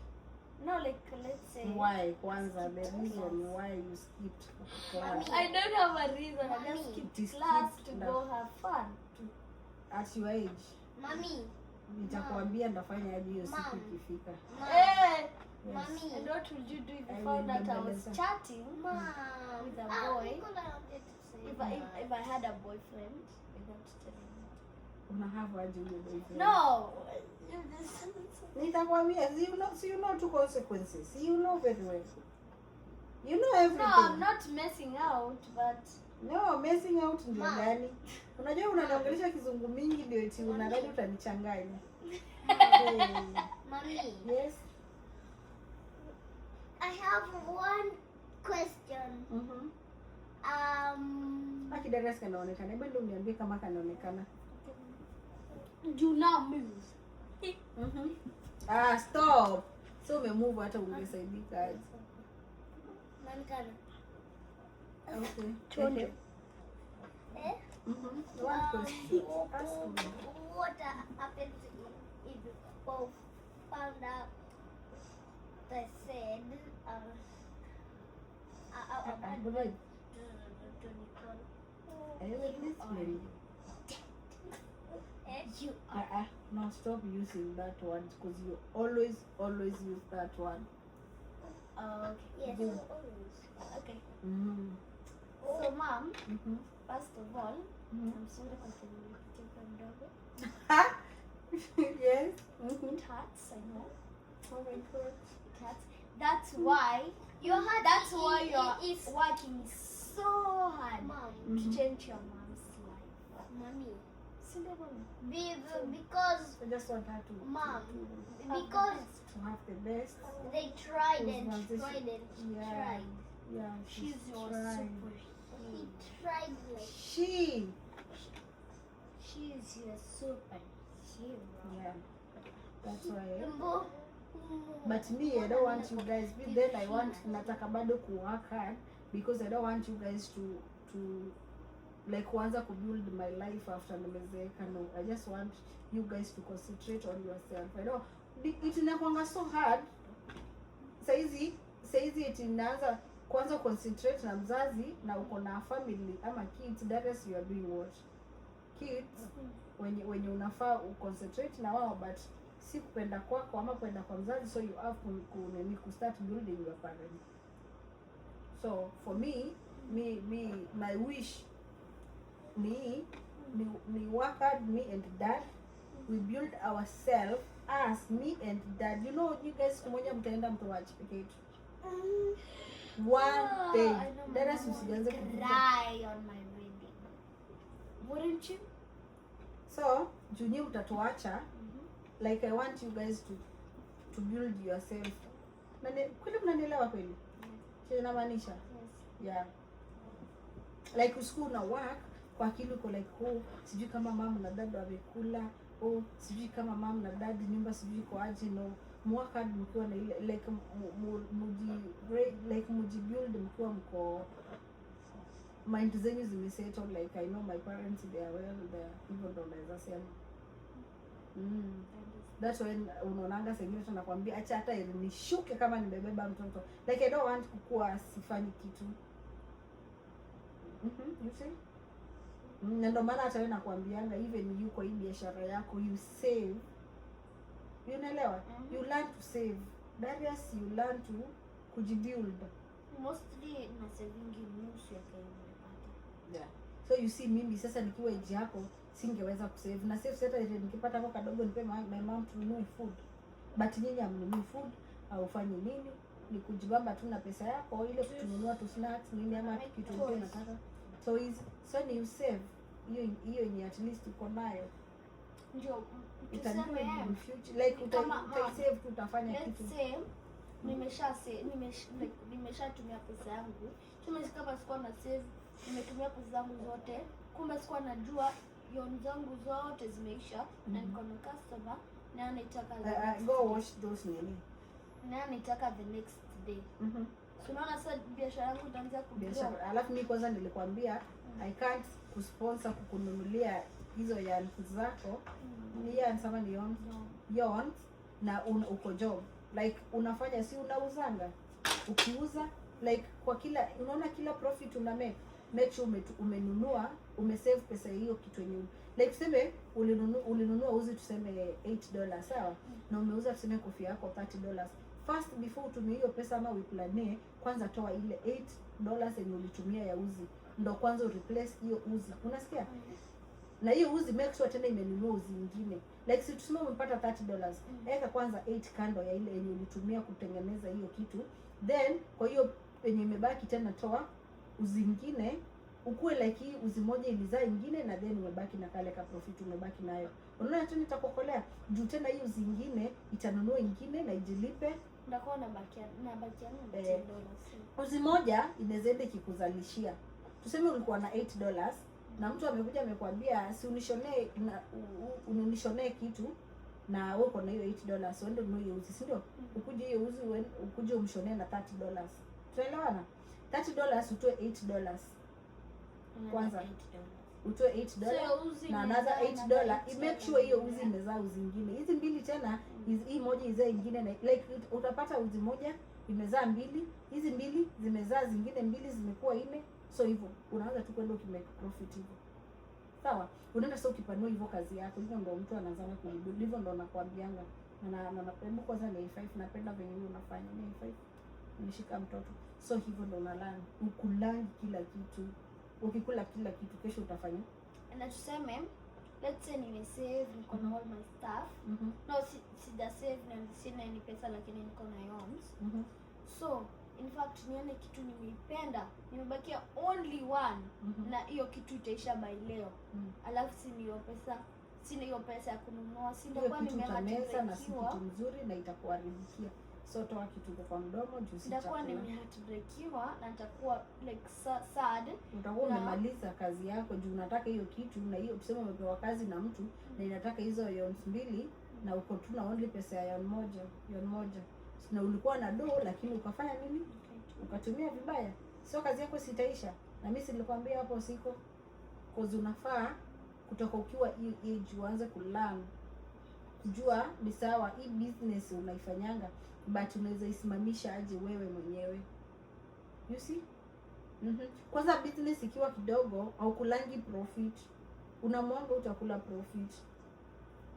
No, like let's say Why kwanza the reason why you skipped class? I don't have a reason. I just Mommy. skipped It is class to skipped go have fun. At your age Mami, nitakuambia ndafanya aje hiyo siku Mom. ikifika. mom, Eh, Yes. Mommy. and what would you do if you I found will out I was bembeleza. chatting Mom. with a Ah, boy? Nicola wanted to say If I had a boyfriend without telling you. Una have aje huyo boyfriend? No. Nitakwambia, see you know two consequences. You know very well. You know everything. No, I'm not messing out, but No, messing out ndio Ma. gani? Unajua unaniongelesha kizungu mingi ndio eti unadhani utanichanganya. Hey. Mommy, Yes. I have one question. Aki Darius kanaonekana. Hebu ndio uniambie kama kanaonekana. Do not move. Ah, stop. So umemove hata ungesaidika aje. Naonekana. Okay. Chonjo. Eh? One question. Ask me. What happens if you both found out they said Ah, bye. to Nicole? Eh, this very. Eh? You Ah, ah, no, stop using that one because you always, always use that one. Oh, okay. Yes, Good. always. Okay. So, mom, first of all, I'm sorry kwa kenye nilipitia ukiwa mdogo. Yes. It hurts, I know. Oh my God. It hurts. That's why Your heart that's why you're is working so hard Mom, to change your mom's life. Mommy. Si ndio, mama? Because I just want her to, Mom, because to have the best. they tried and Transition. tried and Yeah. tried. Yeah, she's, She's your trying. super He tried like She. She's your superhero. Yeah. That's why. Mbo. But me, I don't want you guys. But then I want nataka bado ku work hard because I don't want you guys to Like kuanza kubuild my life after nimezeeka. No, I just want you guys to concentrate on yourself. I know it inakwanga so hard saizi eti inaanza kwanza concentrate na mzazi na uko na family ama kids. That is, you are doing what? Kids wenye unafaa uconcentrate na wao, but si kupenda kwako ama kwenda kwa mzazi. So you have ku, nini, ku start building your parent. So for me, my wish ni work hard. Me and Dad, we build ourselves as me and Dad. You know, you guys, siku moja mtaenda mtuache peke yetu, one day. I know my Dada, mom usianze would kuvuta. Cry on my wedding. Wouldn't you? So juu nyi mtatuacha, like I want you guys to build yourself. Kweli mnanielewa kweli chenye namaanisha? Yes. Yeah, like usiku una work kwa akili uko like, "Oh, sijui kama mum na dad wamekula. Oh, sijui kama mum na dad nyumba sijui iko aje." No, work hard mkiwa na ile like like muji build mkiwa mko mind zenyu zimesettle, like, "I know my parents, they are well, they are," hivyo ndo naweza sema. That's when unaonanga saa ingine tunakwambia acha hata ili nishuke kama nimebeba mtoto. Like I don't want kukua sifanyi kitu. You see? Na ndo maana hata wewe nakwambianga, even you kwa hii biashara yako, you save. Unaelewa? You learn to save, Darius. You learn to kujibuild. Mostly na savingi nusu ya kenye nimepata. Yeah. So you see, mimi sasa nikiwa age yako singeweza kusave na save. Hata ile nikipata hapo kadogo nipe my mom tununue food, but nyinyi hamnunui food, haufanyi nini, ni kujibamba tu na pesa yako ile kutununua tu snacks nini ama kitu ulikuwa unataka toys. So ni usave hiyo hiyo yenye at least uko nayo. Ndio Utanunua tuseme in future, like utaisave tu, utafanya let's kitu. Say like, nimeshatumia pesa yangu. Tuseme kama sikuwa na save, nimetumia pesa zangu zote, kumbe sikuwa najua yarn zangu zote zimeisha na niko na customer na anaitaka the next Go day. Wash those nini. Na anaitaka the next day. So unaona sasa biashara yangu itaanza kugrow. Biashara. Alafu mi kwanza nilikwambia I can't kusponsor kukununulia hizo yarn zako. Ni yarns ama ni yarns? No. Yarns na uko job, like unafanya, si unauzanga? Ukiuza, like kwa kila, unaona kila profit una make, make sure umenunua, umesave pesa hiyo kitu yenye, like tuseme ulinunua uzi tuseme $8, sawa? Na umeuza tuseme kofia yako $30. First, before utumie hiyo pesa ama uiplanie, kwanza toa ile $8 yenye ulitumia ya uzi, ndo kwanza ureplace hiyo uzi. Unasikia? Na hiyo uzi, make sure tena imenunua uzi ingine. Like si tuseme umepata $30, eka kwanza 8 kando ya ile yenye ulitumia kutengeneza hiyo kitu. Then kwa hiyo yenye imebaki tena toa uzi ingine, ukuwe like hii uzi moja ilizaa ingine, na then umebaki na kale ka profit umebaki nayo. Unaona tena itakuokolea juu tena hiyo uzi ingine itanunua ingine na ijilipe. Ndakuwa nabakiana na $10. Uzi moja inaweza enda ikikuzalishia, tuseme ulikuwa na $8 na mtu amekuja amekwambia, "Si unishonee na unishonee kitu," na wewe uko na hiyo $8, uende ununue hiyo uzi, si ndio? Ukuje hiyo uzi ukuje umshonee na $30. Tunaelewana? $30, utoe $8 kwanza. Utoe $8 So uzi na another imezaa $8. another Make sure hiyo uzi imezaa uzi ingine, hizi mbili tena, hii moja izaa ingine, na like utapata uzi moja imezaa mbili, hizi mbili zimezaa zingine mbili, zimekuwa nne. So hivyo unaanza tu kwenda ukimake profit hivyo, sawa? Unaenda sasa ukipanua hivyo kazi yako. Hivyo ndo mtu anaanzanga kujibuild. Hivyo ndo nakwambianga na hebu kwanza ni A5. Napenda venye hiyo unafanya ni A5, nimeshika mtoto. So hivyo ndo unalearn. Ukulangi kila kitu. Ukikula kila kitu, kesho utafanya Na tuseme, let's say nimesave, niko na all my stuff. No, sija save na sina any pesa, lakini niko na yarns. So in fact nione kitu nimeipenda, nimebakia only one na hiyo kitu itaisha by leo. Alafu sina hiyo pesa ya kununua, si Hiyo nitakuwa kitu utameza na si nimeheartbreakiwa? kitu mzuri na itakuharibikia. So toa kitu kwa mdomo juu si Nitakuwa chakula. nimeheartbreakiwa na nitakuwa like sad. Utakuwa umemaliza kazi yako juu unataka hiyo kitu, na hiyo tuseme umepewa kazi na mtu na inataka hizo yarns mbili, na uko tu na only pesa ya yarn moja, na ulikuwa na do, lakini ukafanya nini? Ukatumia vibaya. Sio kazi yako sitaisha? Na mimi nilikwambia hapo siko. Cause unafaa kutoka ukiwa hiyo age uanze kulearn kujua ni sawa hii business unaifanyanga, but unaweza isimamisha aje wewe mwenyewe, you see? Kwanza business ikiwa kidogo, haukulangi profit, unamwanga utakula profit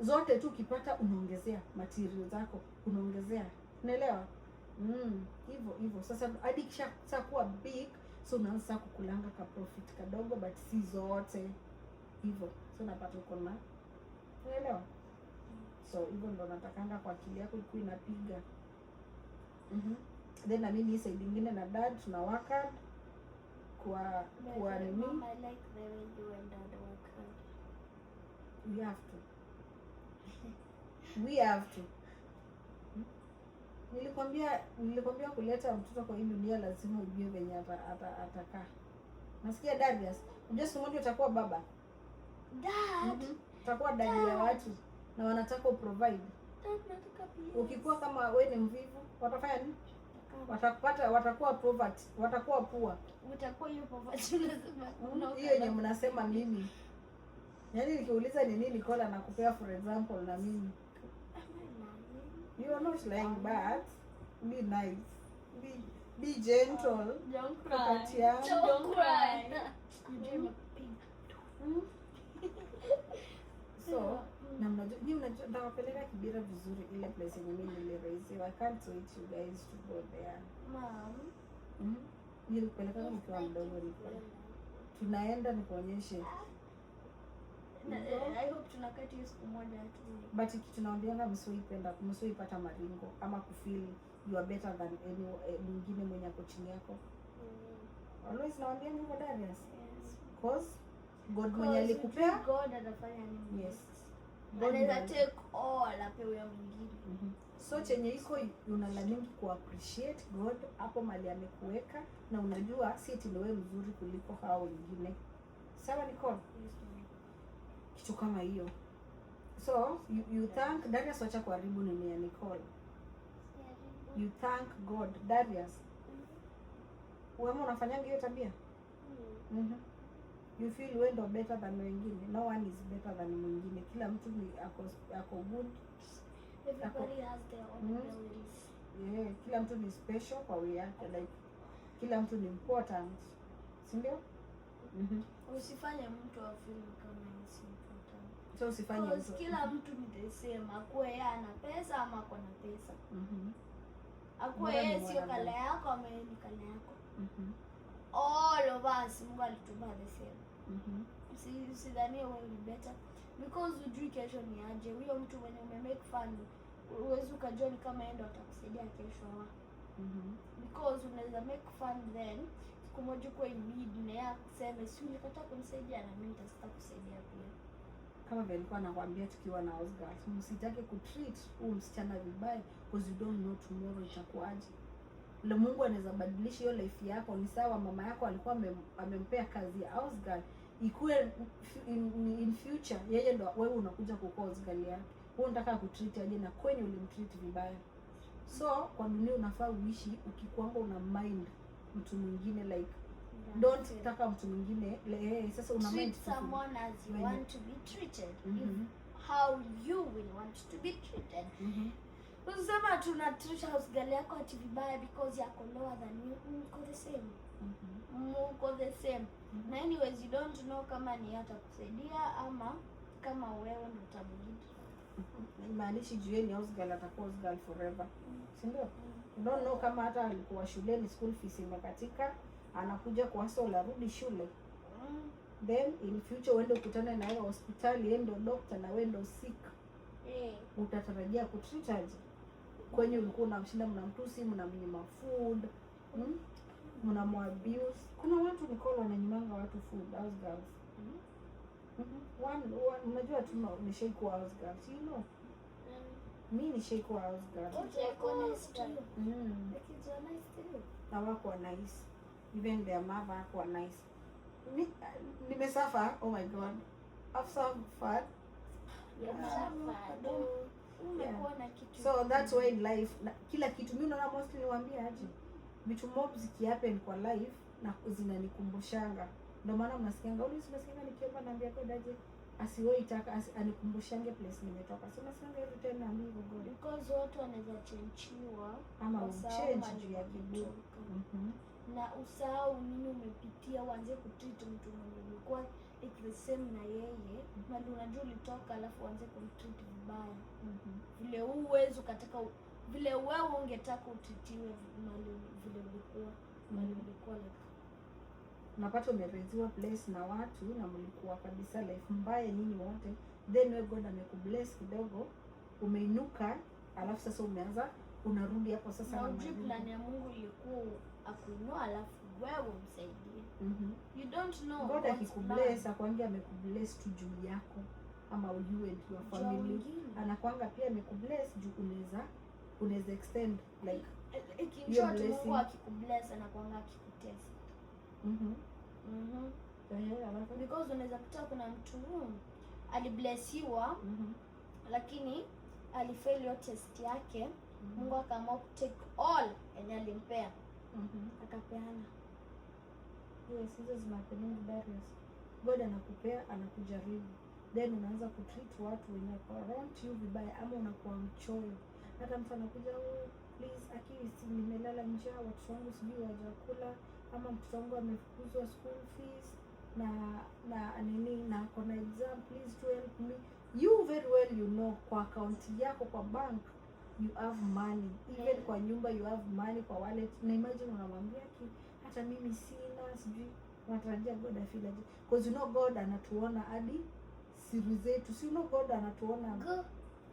zote tu. Ukipata unaongezea material zako, unaongezea, unaelewa? Hivyo hivyo sasa hadi kisha sasa kuwa big, so unaanza sasa kukulanga ka profit kadogo, but si zote hivyo. So unapata uko na, unaelewa? So hivyo ndo natakanga kwa akili yako ikuwa inapiga. Then na mimi hii side ingine na dad tuna work hard kwa nini. Mom, I like the way you and Dad work hard. We have to, we have to. Nilikwambia kuleta mtoto kwa hii dunia lazima ujue venye atakaa. Nasikia Darius, unajua siku moja utakuwa baba. Dad, Utakuwa daddy ya watu na wanataka uprovide. Dad, nataka PS. Ukikuwa kama we ni mvivu, watafanya nini? Watakupata, watakuwa poverty, watakuwa poor. Utakuwa hiyo poverty unasema. Hiyo yenye mnasema mimi. Yaani nikiuliza ni nini Kola nakupea for example na mimi. You are not lying, but be nice. Be gentle. Don't cry. Wakati yangu. Don't cry. You dream of pink. So, na mnajua, nyi mnajua nitawapeleka Kibera vizuri, ile place yenye mimi niliraisiwa. I can't wait you guys to go there. Mom, Nilikupeleka nikiwa mdogo, niko. Tunaenda nikuonyeshe. I hope tunakati hiyo siku moja tu. But kitu naambianga, msiipenda, msiipata maringo ama kufeel you are better than any mwingine mwenye ako chini yako. Always nawaambia hivyo, Darius. Yes. Cause God mwenye Cause alikupea hujui God atafanya nini. Yes. God Anaweza mwenye take all apewe huyo mwingine. So chenye iko, unalearningi ku appreciate God hapo mali amekuweka, na unajua si eti ni wewe mzuri kuliko hao wengine. Sawa, Nicole? Yes, ma'am. Kitu kama hiyo. So you thank Darius, wacha kuharibu nini ya Nicole. You thank God. Darius. Wewe unafanyanga hiyo tabia? You feel wewe ndo better than wengine. No one is better than mwingine. Kila mtu ni ako good. Everybody has their own abilities. Yeah, kila mtu ni special kwa way yake, like kila mtu ni important, si ndio? Usifanye mtu afeel kama si important. So usifanye Because mtu kila mtu ni the same. Akuwe yeye ana pesa ama ako na pesa. Akuwe Bora ni yeye sio mwanadamu. color yako ama yeye ni color yako. All of us Mungu alituumba the same. Usidhanie wewe ni better because hujui kesho ni aje. Huyo mtu mwenye umemake fun, huwezi ukajua ni kama yeye ndo atakusaidia kesho ama because unaweza make fun, then siku moja ukuwe in need na yeye akuseme, "Si ulikataa kunisaidia?" Na mimi nitasita kusaidia pia. Kama vile alikuwa anakuambia tukiwa na house girls, msitake kutreat huu msichana vibaya because you don't know tomorrow itakuwaje. Le Mungu anaweza badilisha hiyo life yako. Ni sawa mama yako alikuwa amempea kazi ya house girl, ikuwe in future yeye ndo wewe unakuja kukuwa house girl yake. Wewe unataka kutreat aje na kwenye ulimtreat vibaya? So kwa dunia unafaa uishi ukikuanga una mind mtu mwingine, like don't taka mtu mwingine sasa una mind Treat someone as you want to be treated. If how you will want to be treated. Usisema tuna treat house girl yako ati vibaya because yako lower than you. Mko the same. Mko the same. Na anyways, you don't know kama ni atakusaidia ama kama wewe ndo utamlead. Imaanishi juu yeye ni house girl atakuwa house girl forever, si ndio? You don't know kama hata alikuwa shuleni, school fees imekatika, anakuja kwa hustle arudi shule. Then in future uende ukutane na yeye hospitali, yeye ndo doctor na wewe ndo sick. Utatarajia kutreat aje kwenye ulikuwa unamshinda, mnamtusi, mnamnyima food, Mnamwabuse. Kuna watu, Nicole, wananyimanga watu food, house girls. One, unajua tu nishaikuwa house girls. Mi nishaikuwa house girl. Wako nice to you. The kids were nice to you. Hawakuwa nice. Even their mother hakuwa nice. Mi, nimesuffer, oh my God, I've suffered. Umekuwa na kitu. So that's why in life na, kila kitu mi unaona mostly niwaambia aje, vitu mob zikihappen kwa life na zinanikumbushanga Ndio maana mnasikianga, always unasikianga nikiomba naambia God aje asiwahi taka anikumbushange place nimetoka. So unasikianga every time naambia hivyo God. Because watu wanaweza chenchiwa Ama wasahau uchange mahali juu ya kiburi. wametoka. Na usahau nini umepitia, uanze kutreat mtu mwenye ulikuwa like the same na yeye, mali unajua ulitoka, alafu uanze kumtreat vibaya vile huwezi ukataka vile wewe ungetaka utreatiwe mali vile ulikuwa mali ulikuwa like. Unapata umereziwa place na watu na mlikuwa kabisa life mbaya nyinyi wote, then we God amekubless kidogo, umeinuka, alafu sasa umeanza unarudi hapo sasa Na na ujui majungu. Plan ya Mungu ilikuwa akuinua alafu wewe umsaidie. You don't know God God's akikubless plan. akwangi amekubless tu juu yako ama you and your Juu ya family. wengine. Anakwanga pia amekubless juu unaweza extend like Like in your short, blessing. Mungu akikubless anakuanga akikutest. Ehe, alafu Because unaweza kuta kuna mtu aliblessiwa lakini alifail hiyo test yake. Mungu akaamua kutake all enye alimpea, akapeana. Yes, hizo zinahappening, Darius. God anakupea, anakujaribu, then unaanza kutreat watu wenye wako around you vibaya, ama unakuwa mchoyo. Hata mtu anakuja, "Oh, please, aki nimelala njaa, watoto wangu sijui wajakula, ama mtoto wangu amefukuzwa school fees na nini na ako na exam, please to help me." You very well you know kwa account yako kwa bank you have money, even kwa nyumba you have money kwa wallet, na imagine unamwambia, "Ki hata mimi sina," sijui unatarajia God afeel aje? Because you know God anatuona hadi siri zetu. Si you know God anatuona? God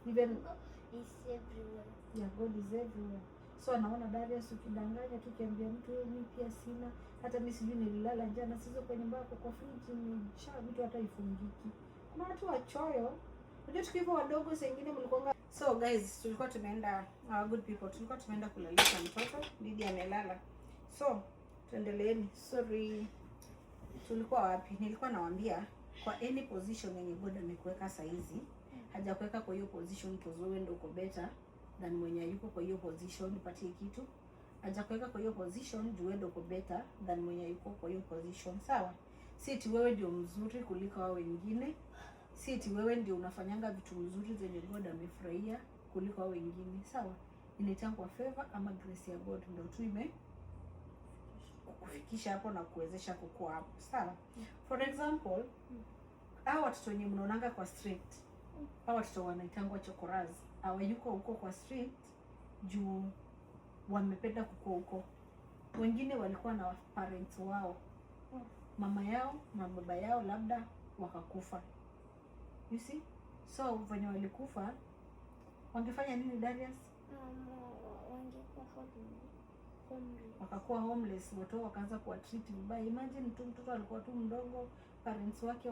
Even is everywhere. Yeah, God is everywhere. So anaona Darius ukidanganya tu, ukiambia mtu, "Wewe, mi pia sina, hata mi sijui nililala njaa," na sizo kwa nyumba yako kwa friji imejaa vitu hata ifungiki. Kuna watu wachoyo. Unajua tukiwa wadogo saa ingine mlikuwanga. So guys, tulikuwa tumeenda, our good people, tulikuwa tumeenda kulalisha mtoto. Didi amelala. So tuendeleeni. Sorry. Tulikuwa wapi? Nilikuwa nawaambia kwa any position yenye God amekuweka saizi, hajakuweka kwa hiyo position because wewe ndio uko better than mwenye yuko kwa hiyo position. Nipatie kitu. Hajakuweka kwa hiyo position juu wewe ndio uko better than mwenye yuko kwa hiyo position, sawa? Si eti wewe ndio mzuri kuliko hao wengine, si eti wewe ndio unafanyanga vitu mzuri zenye God amefurahia kuliko hao wengine, sawa? Inaitangwa favor ama grace ya God ndio tu ime kukufikisha hapo na kuwezesha kukua hapo, sawa? For example, hao watoto wenye mnaonanga kwa street, hao watoto wanaitangwa chokoras, hawayuko huko kwa street juu wamependa kukua huko. Wengine walikuwa na parents wao, mama yao na baba yao labda wakakufa, you see? So venye walikufa, wangefanya nini, Darius? Wangekuwa homeless. Wakakuwa homeless, watu wao wakaanza kuwatreat vibaya. Imagine tu mtoto alikuwa tu mdogo, parents wake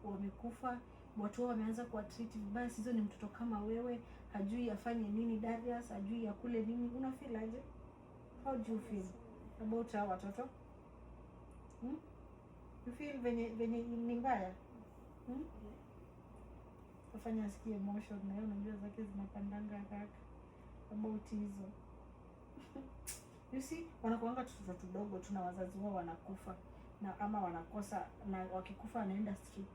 wamekufa, watu wao wameanza kuwatreat vibaya. Sizo ni mtoto kama wewe, hajui afanye nini. Darius hajui akule nini. Una feel aje? How do you feel about hao watoto, You feel venye ni mbaya, Tafanya asikie emotion na yeye, unajua zake zinapandanga haraka about hizo. You see, wanakuanga tutoto tudogo tu na wazazi wao wanakufa na ama wanakosa, na wakikufa wanaenda street.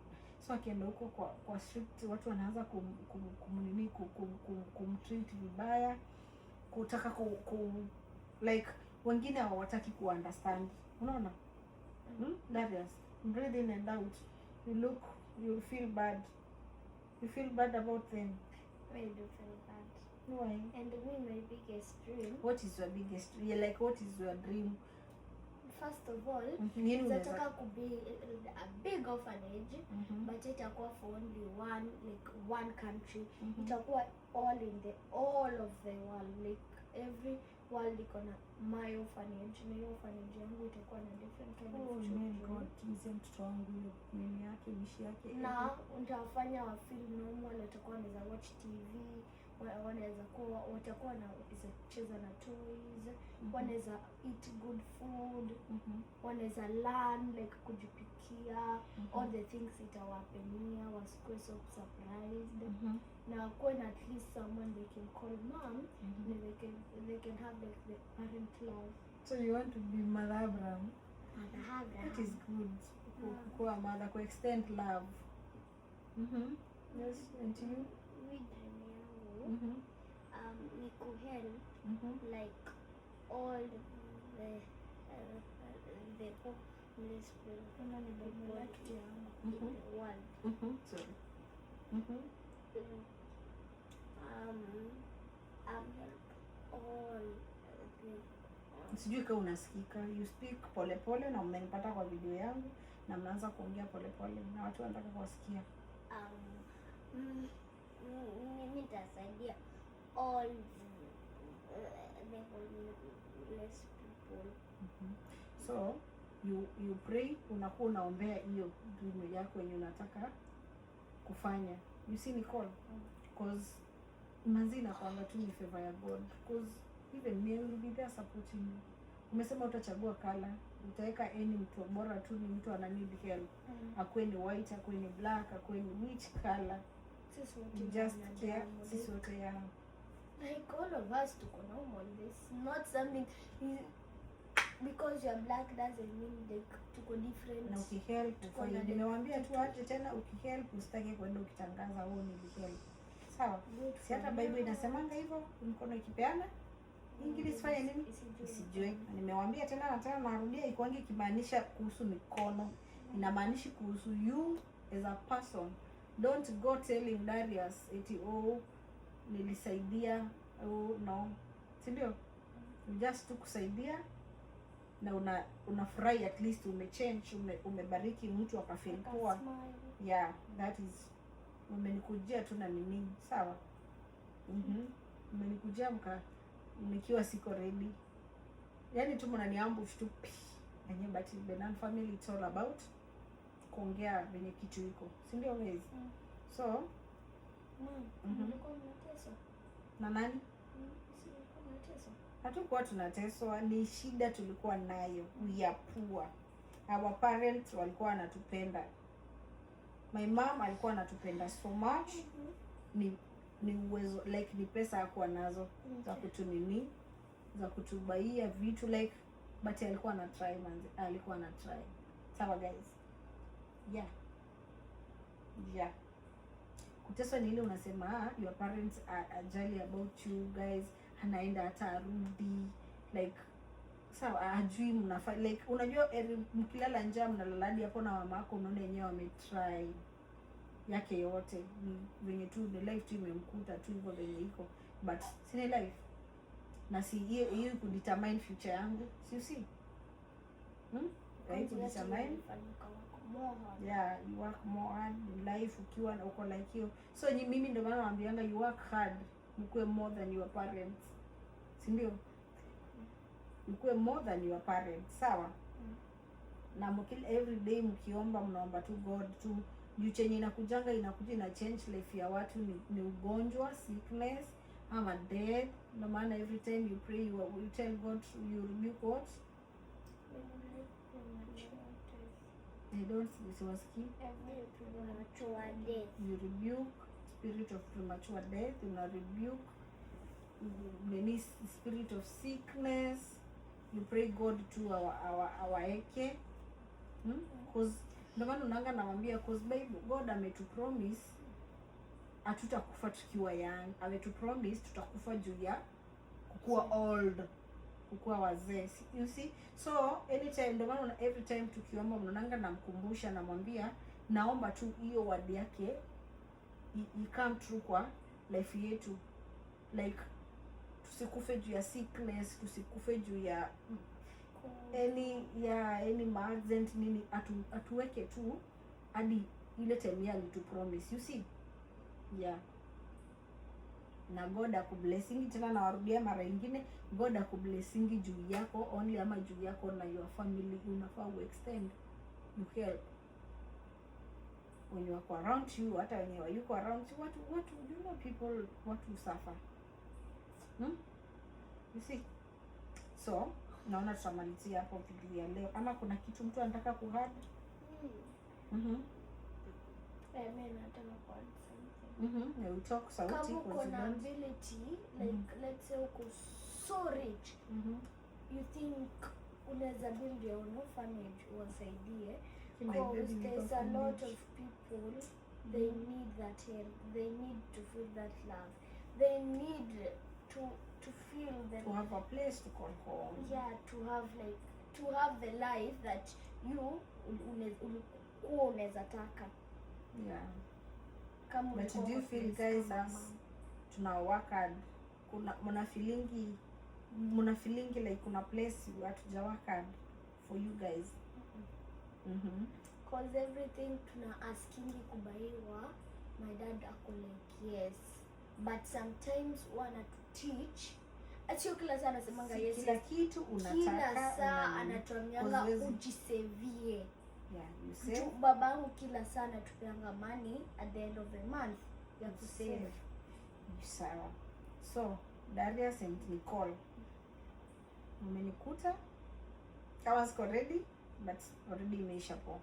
So akienda huko kwa street, watu wanaanza kum, kum, kumnini kum, kum, kumtreat vibaya, kutaka ku like wengine hawataki ku understand, unaona, Darius, breathe in and out. You look, you feel bad, you feel bad about them. I do feel bad. Why? And me, my biggest dream, What is your biggest, yeah, like what is your dream? First of all, Nini unaweza nataka kubuild a big orphanage, but itakuwa for only one, like one country. Itakuwa all in the all of the world, like every world iko na my orphanage, na hiyo orphanage yangu itakuwa na different kind Oh, of amen. children. God, timizia mtoto wangu hiyo nini yake, wish yake. Na nitawafanya wa feel normal. Watakuwa wanaweza watch TV, wanaweza kuwa watakuwa wanaweza cheza na toys, wanaweza eat good food, wanaweza learn like kujipikia. All the things itawapenia wasikuwe so surprised, na kuwe na at least someone they can call mom, na they can have like the parent love. So you want to be Mother Abraham? Mother Abraham. That is good. Kuwa mother, ku extend love. Yes, and you? Mi dream yangu ni kuhelp like all the homeless people in the world. Sorry. Help all the Sijui kama unasikika. You speak polepole na mmenipata kwa video yangu na mnaanza kuongea polepole na watu wanataka kuwasikia. Mimi nitasaidia all the homeless people. So you pray, unakuwa unaombea hiyo dream yako yenye unataka kufanya. You see, Nicole, cause manzi inakuanga tu ni favor ya God, cause even me, I will be there supporting you. Umesema utachagua color, utaweka any mtu, bora tu ni mtu ana need help. Akuwe ni white, akuwe ni black, akuwe ni which color. Sisi wote You ni just care. wanadamu. Sisi wote, ya. Like all of us tuko normal. There's not something, because you're black doesn't mean like tuko different. Na ukihelp Tuko ufanye, na nimewambia tu aje tena, ukihelp usitake kwenda ukitangaza huo nilihelp, sawa? Good. Si hata Bible inasemanga hivyo, mkono ikipeana ingine isifanye nini? Isijue. Isijue. Na nimewambia tena na tena, narudia, ikuange ikimaanisha kuhusu mikono, inamaanisha kuhusu you as a person. Don't go telling Darius eti, "Oh, nilisaidia." Oh no, si ndio? You just tu kusaidia na unafurahi at least umechange, umebariki mtu akafeel poa. Smile. Yeah, that is umenikujia tu na nini, sawa? Umenikujia mka nikiwa siko ready, yaani tu mnaniambush tu pi enye. But Benan family, it's all about kuongea venye kitu iko, si ndio, guys? Mm. So Mom, mlikuwa mnateswa? Na nani? Si mlikuwa mnateswa? Hatukuwa tunateswa, ni shida tulikuwa nayo. We are poor. Our parents walikuwa wanatupenda. My mom alikuwa anatupenda so much. Ni uwezo, like ni pesa hakuwa nazo za kutunini, za kutubaia vitu, like, but alikuwa ana try, manzi, alikuwa ana try. Sawa, guys? Yeah, kuteswa ni ile unasema, ah, your parents are ajali about you guys, anaenda hata arudi, like, sawa, ajui mnafa, like, unajua mkilala njaa mnalala hadi hapo na mama yako, unaona yenyewe wametry yake yote, ni venye tu ni life tu imemkuta tu hivyo venye iko, but sina life na si hiyo hiyo kudetermine future yangu, si you see, Right, kudetermine. Yeah, you work more hard in life ukiwa na uko like hiyo. So mimi ndio maana naambianga you work hard, mkuwe more than your parents, si ndio? Mkuwe more than your parents, sawa? Na every day mkiomba, mnaomba tu God tu juu chenye inakujanga, inakuja ina change life ya watu ni ugonjwa, sickness ama death. Ndio maana every time you pray, you tell God you rebuke what? I don't, siwasikii. Premature death. You rebuke spirit of premature death, una rebuke nini, spirit of sickness. You pray God to our awaeke, Cause ndio maana unaanga nawambia, cause Bible, God ametupromise hatutakufa tukiwa young, ametupromise tutakufa juu ya kukuwa old, kukuwa wazee. You see? So anytime, ndio maana every time tukiomba, mnaonanga namkumbusha, namwambia naomba tu hiyo word yake i come true kwa life yetu, like tusikufe juu ya sickness, tusikufe juu ya any accident nini, atuweke tu hadi ile time yeye alitupromise, you see? Yeah, na God akublessingi, tena nawarudia mara ingine, God akublessingi juu yako only ama juu yako na your family. Unafaa uextend, you help wenye wako around you, hata wenye wayuko around you. Watu, you know, people, watu suffer, You see? So naona tutamalizia hapo video ya leo, ama kuna kitu mtu anataka kuadd? Eh, mi nataka kuadd something. Yeah, we talk sauti. Kama uko 'Cause you na don't- ability, like let's say uko so rich, you think unaweza build your own orphanage uwasaidie. My Because baby ni there's a lot orphanage. of people, they need that help, they need to feel that love, they need to feel the To have a place to call home. Yeah, to have like to have the life that you ulikuwa unaweza taka kama But ulikuwa do you kwa feel, place guys, kama as mama. tuna work hard, kuna mna feelingi like kuna place hatuja work hard for you guys? 'Cause everything tuna askingi kubaiwa, my dad ako like, "Yes," but sometimes wanatu teach, sio kila saa anasemanga Si yes, kila yes. kitu unataka. Kila saa anatuambianga ujisevie. Yeah, you save. Juu babangu kila saa anatupeanga money at the end of the month ya kusave. Save. Sawa. So Darius and Nicole, umenikuta kama siko ready, but already imeisha po.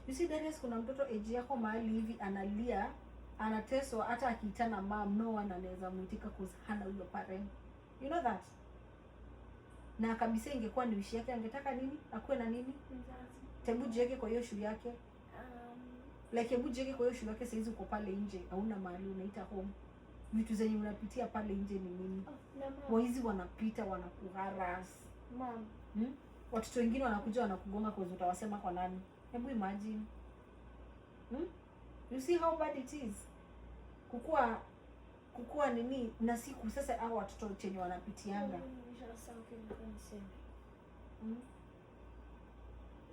You see, Darius, kuna mtoto age yako mahali hivi analia, anateswa, hata akiitana mam, no one anaweza muitika 'cause hana huyo parent. You know that? Na kabisa ingekuwa ni wish yake, angetaka nini? Akuwe na nini? Mzazi. Hebu jiweke kwa hiyo shoe yake. Like, hebu jiweke kwa hiyo shoe yake. Saizi uko pale nje, hauna mahali unaita home. Vitu zenye unapitia pale nje ni nini? Oh, na mam, Waizi wanapita, wanakuharass. Mam. Watoto wengine wanakuja wanakugonga, 'cause utawasema kwa nani? Hebu imagine, You see how bad it is kukua nini na siku sasa hao watoto chenye wanapitianga. Nimeshasahau kile nilikuwa niseme.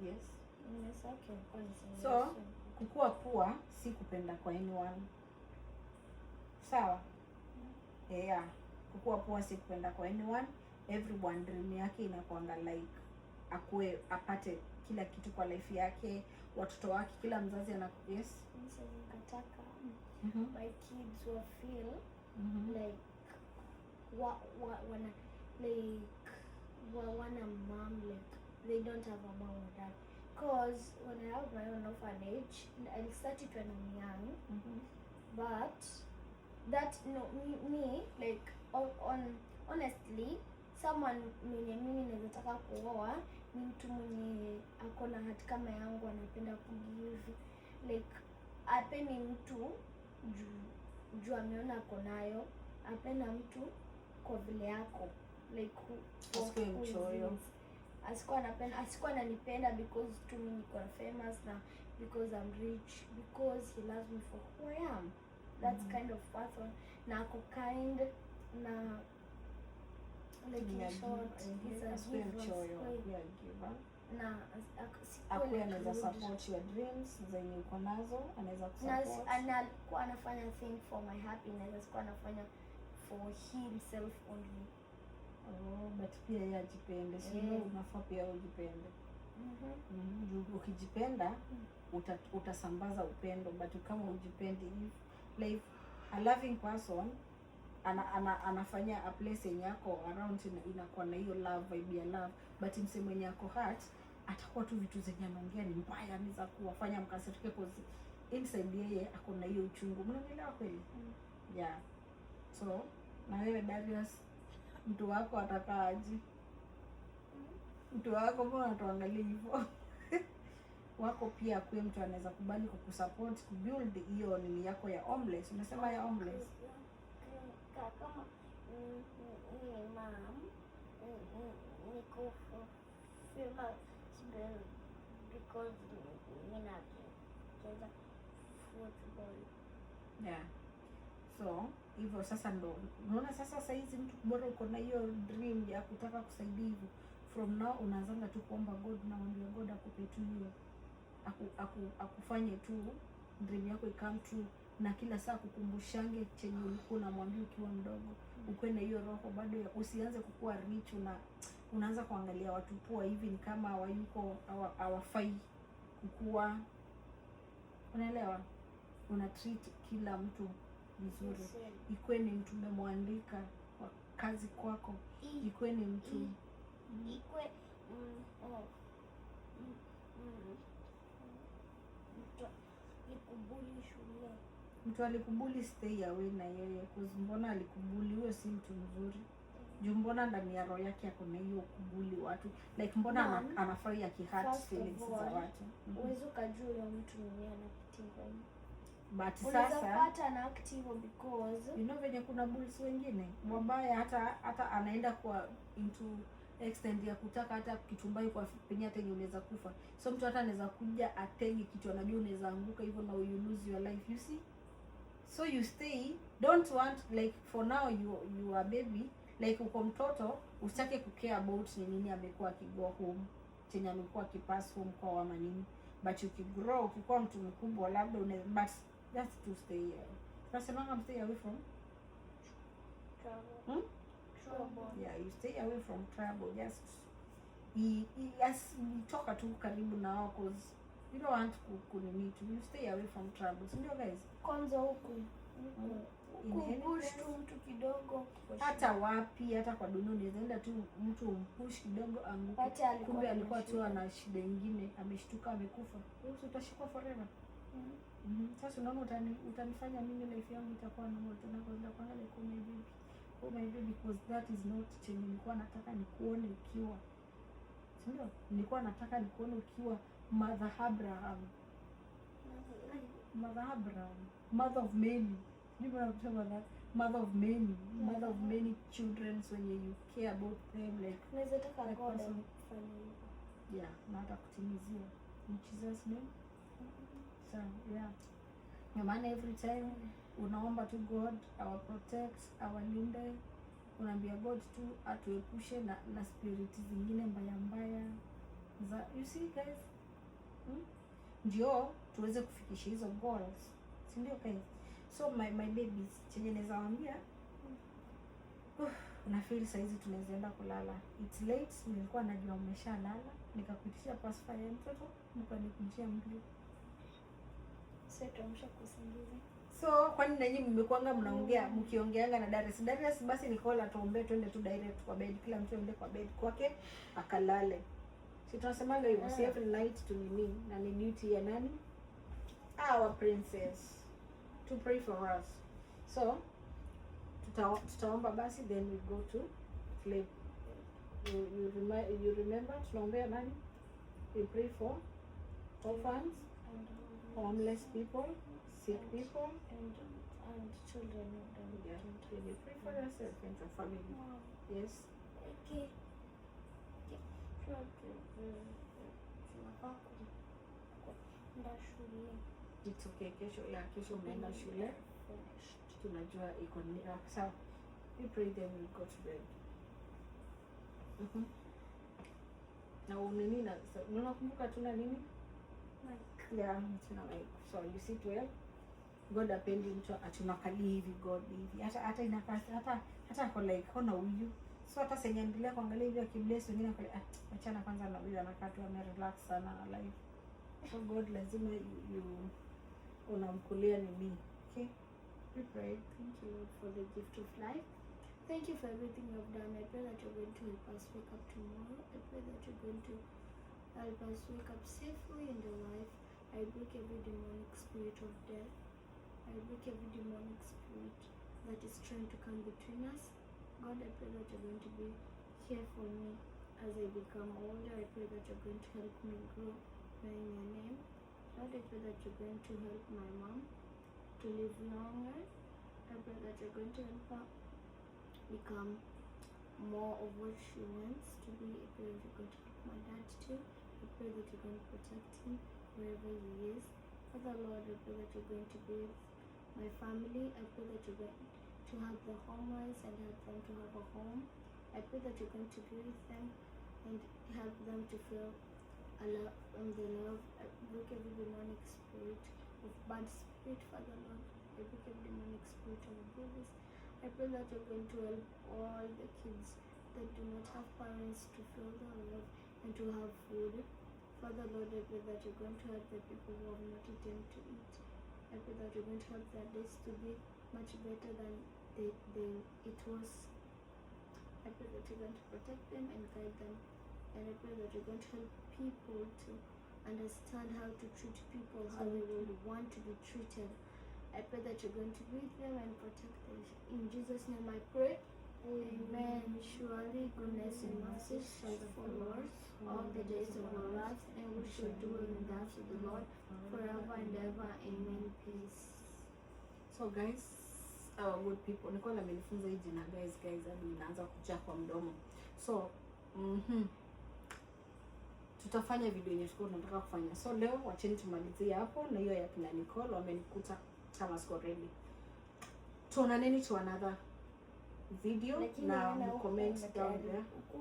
Yes. Nimesahau kile nilikuwa niseme. So, kukua poor si kupenda kwa anyone, sawa? Yeah, kukua poor si kupenda kwa anyone. Everyone dream yake inakuanga like akuwe apate kila kitu kwa life yake, watoto wake, kila mzazi ana, yes. Mimi nikataka my kids will feel like wa, wana like wana mom, like they don't have a mom or dad, 'cause when I have my own orphanage, I'll start it when I'm young, but that no me like on honestly, someone mwenye mimi naweza taka kuoa ni mtu mwenye ako na heart kama yangu, anapenda kugive, like apendi mtu juu ameona ako nayo, apenda mtu kwa vile yako, like for Asikuwe who he mchoyo. Is. Asikuwa anapenda, asikuwa ananipenda because tu mimi niko famous na because I'm rich, because he loves me for who I am. That's kind of person, na ako kind na like Ni in a short, he's a Asikuwe giver, mchoyo, asikuwe- akuwe a giver. Na asikuwe Akuwe like anaweza rude. support your dreams zenye uko nazo, anaweza Na kusupport. Anakuwa anafanya thing for my happiness, asikuwa anafanya for himself only. Oh, but pia yeye ajipende, si unafaa pia ujipende. Juu ukijipenda utasambaza upendo, but kama ujipendi, if like a loving person anafanya a place yenye yako around inakuwa na hiyo love, vibe ya love, but mse mwenye ako hurt atakuwa tu vitu zenye anaongea ni mbaya, ni za kuwafanya mkasirike, 'cause inside yeye ako na hiyo uchungu. Mnanielewa kweli? Yeah. So na wewe Darius, mtu wako atakaaje? Mtu wako, mbona unatuangalia hivyo? Wako pia akuwe mtu anaweza kubali kukusupport kubuild hiyo nini yako ya homeless. Unasema ya homeless. Kama ni mam niko famous because mimi nacheza football. Yeah, so hivyo sasa ndo unaona sasa saizi mtu bora uko na hiyo dream ya kutaka kusaidia hivyo, from now unaanzanga tu kuomba God, unamwambia God akupe tu hiyo akufanye tu dream yako ikame true, na kila saa kukumbushange chenye ulikuwa unamwambia ukiwa mdogo. Ukuwe na hiyo roho bado ya usianze kukuwa rich unaanza kuangalia watu poor hivi ni kama hawayuko, hawafai kukua. Unaelewa? Una treat kila mtu vizuri, ikuwe ni mtu umemwandika kwa kazi kwako, ikuwe ni mtu Ikwe oh, mtu alikubully shule. Mtu alikubully, stay away na yeye, 'cause mbona alikubully? Huyo si mtu mzuri. Juu mbona ndani ya roho yake ako na hiyo kubully watu, like mbona anafurahi akihurt First of feelings za all, watu. Uwezi ukajua huyo mtu ni nini anapitia home. But Unaweza sasa pata ana act hivyo because you know venye kuna bullies wengine wabaya, hata anaenda kwa into extent ya kutaka hata kitu mbaya kwa penye hata yenye unaweza kufa. So mtu hata anaweza kuja atege kitu anajua unaweza anguka hivyo na you lose your life, you see. So you stay, don't want, like, for now you are baby, like uko mtoto, usitake kucare about ni nini amekuwa akigo home, chenye amekuwa akipass home kwa ama nini. But ukigrow, ukikuwa mtu mkubwa, labda une, but that's to stay, tunasemanga stay away from Trouble. Hmm? Trouble. Yeah, you stay away from trouble. Just yes, toka tu karibu na wao, 'cause you don't want kunini to, you stay away from trouble, si ndio, guys? Kwanza huku In any kupush place. tu mtu kidogo. Hata wapi, hata kwa dunia unaweza enda tu mtu umpush kidogo anguke, Pate alikuwa kumbe na alikuwa tu shida. Ana shida ingine, ameshtuka, amekufa. Wewe si utashikwa forever? Sasa unaona utanifanya mimi life yangu itakuwa normal tena kwa nitakuwa like, "Oh my baby, oh my baby," because that is not chenye nilikuwa nataka nikuone ukiwa, si ndio? Nilikuwa nataka nikuone ukiwa Mother Abraham, Mother Abraham, mother of many. Sijui mbona kusema that, mother of many, mother of many children wenye you care about them, like Unaweza taka like God person. Akufanye hivyo. Yeah, na atakutimizia in Jesus' name. So yeah, ndio maana every time unaomba tu God awa protect, awalinde. Unaambia God tu atuepushe na spirit zingine mbaya mbaya za, you see, guys, Ndio tuweze kufikisha hizo goals, si ndio, guys? So my babies, chenye naweza waambia, na feel saizi tunaweza enda kulala. It's late, nilikuwa najua mmeshalala, nikakuitisha pacifier ya mtoto, mkanikujia mbio. Sasa tuamsha kwa usingizi. So kwani nanyi mmekuanga mnaongea, mkiongeanga na Darius? Darius, basi Nicole atuombee twende tu direct kwa bed, kila mtu aende kwa bed kwake akalale. Si tunasemanga hivyo? Si every night tu nini, na ni duty ya nani? Our princess to pray for us. So tutaomba basi, then we go to sleep. You remember tunaombea nani? We pray for orphans, And homeless people, sick people. And children who don't Yeah, then you pray for yourself and your family. Mom. Yes. Okay. Tunafaa kwenda shule. It's okay. Kesho, yeah, kesho unaenda shule. Finished. Tunajua iko ni sawa. We pray, then we go to bed. Na unini na so, unakumbuka tuna nini? Mic. Yeah, tuna mic. So you sit well. God apendi mtu atunakalia hivi God hivi. Hata inakaa hata ako like, ona huyu. So hata senye endelea kuangalia hivi akibless wengine ako like, "Ah, achana kwanza na huyu, anakaa tu amerelax sana na life." So God lazima you unamkulia nini. Okay? We pray. Thank you, Lord, for the gift of life. Thank you for everything you've done. I pray that you're going to help us wake up tomorrow. I pray that you're going to help us wake up safely and alive. I break every demonic spirit of death. I break every demonic spirit that is trying to come between us. God, I pray that you're going to be here for me as I become older. I pray that you're going to help me grow knowing your name. Lord, I pray that you're going to help my mom to live longer. I pray that you're going to help her become more of what she wants to be. I pray that you're going to help my dad too. I pray that you're going to protect him wherever he is. Father Lord, I pray that you're going to be with my family. I pray that you're going to help the homeless and help them to have a home. I pray that you're going to be with them and help them to feel a love, the love. I break every demonic spirit of bad spirit, Father Lord. I break every demonic spirit of bullies. I pray that you're going to help all the kids that do not have parents to feel the love and to have food. Father Lord, I pray that you're going to help the people who have not eaten to eat. I pray that you're going to help their days to be much better than they it was. I pray that you're going to protect them and guide them. And I pray that you're going to help people to understand how to treat people how they would want to be treated. I pray that you're going to be with them and protect them. In Jesus' name I pray. Amen. Surely goodness and mercy shall follow us all the days of our lives, and we shall dwell in the house of the Lord forever and ever. Amen. Peace. So guys, our good people, Nicole amenifunza hii jina guys guys hadi inaanza kujaa kwa mdomo. So, tutafanya video yenye tulikuwa tunataka kufanya. So leo wacheni tumalizie hapo na hiyo ya kina Nicole wamenikuta kama siko ready. Tuonaneni to another video Lakini na wewe huku comment down there. Huku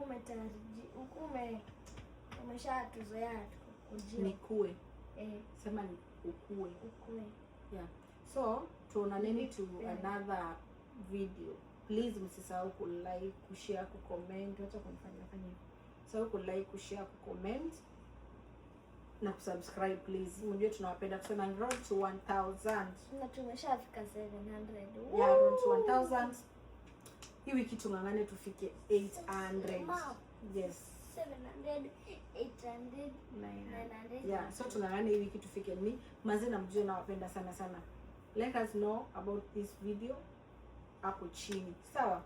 huku umeshatuzoea tukukujia. Nikue. Eh, Sema ni ukue. ukue. Yeah. So tuonaneni to another video. Please msisahau ku like, ku share, ku comment. Wacha kunifanya fanya hivyo. Msisahau ku like, ku share, ku comment na kusubscribe please. Mjue tunawapenda, tusema road to 1000. Na tumeshafika 700. Yeah, road to 1000. Hii wiki tung'ang'ane tufike 800. Yes. 700, 800, 900. Yeah, so tung'ang'ane hii wiki tufike ni manze, na mjue nawapenda sana sana. Let us know about this video hapo chini. Sawa?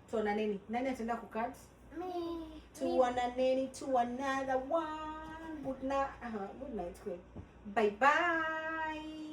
Tuonaneni. Nani ataenda kucut? Me. Tuonaneni to another one. Good night. Good night. Bye bye.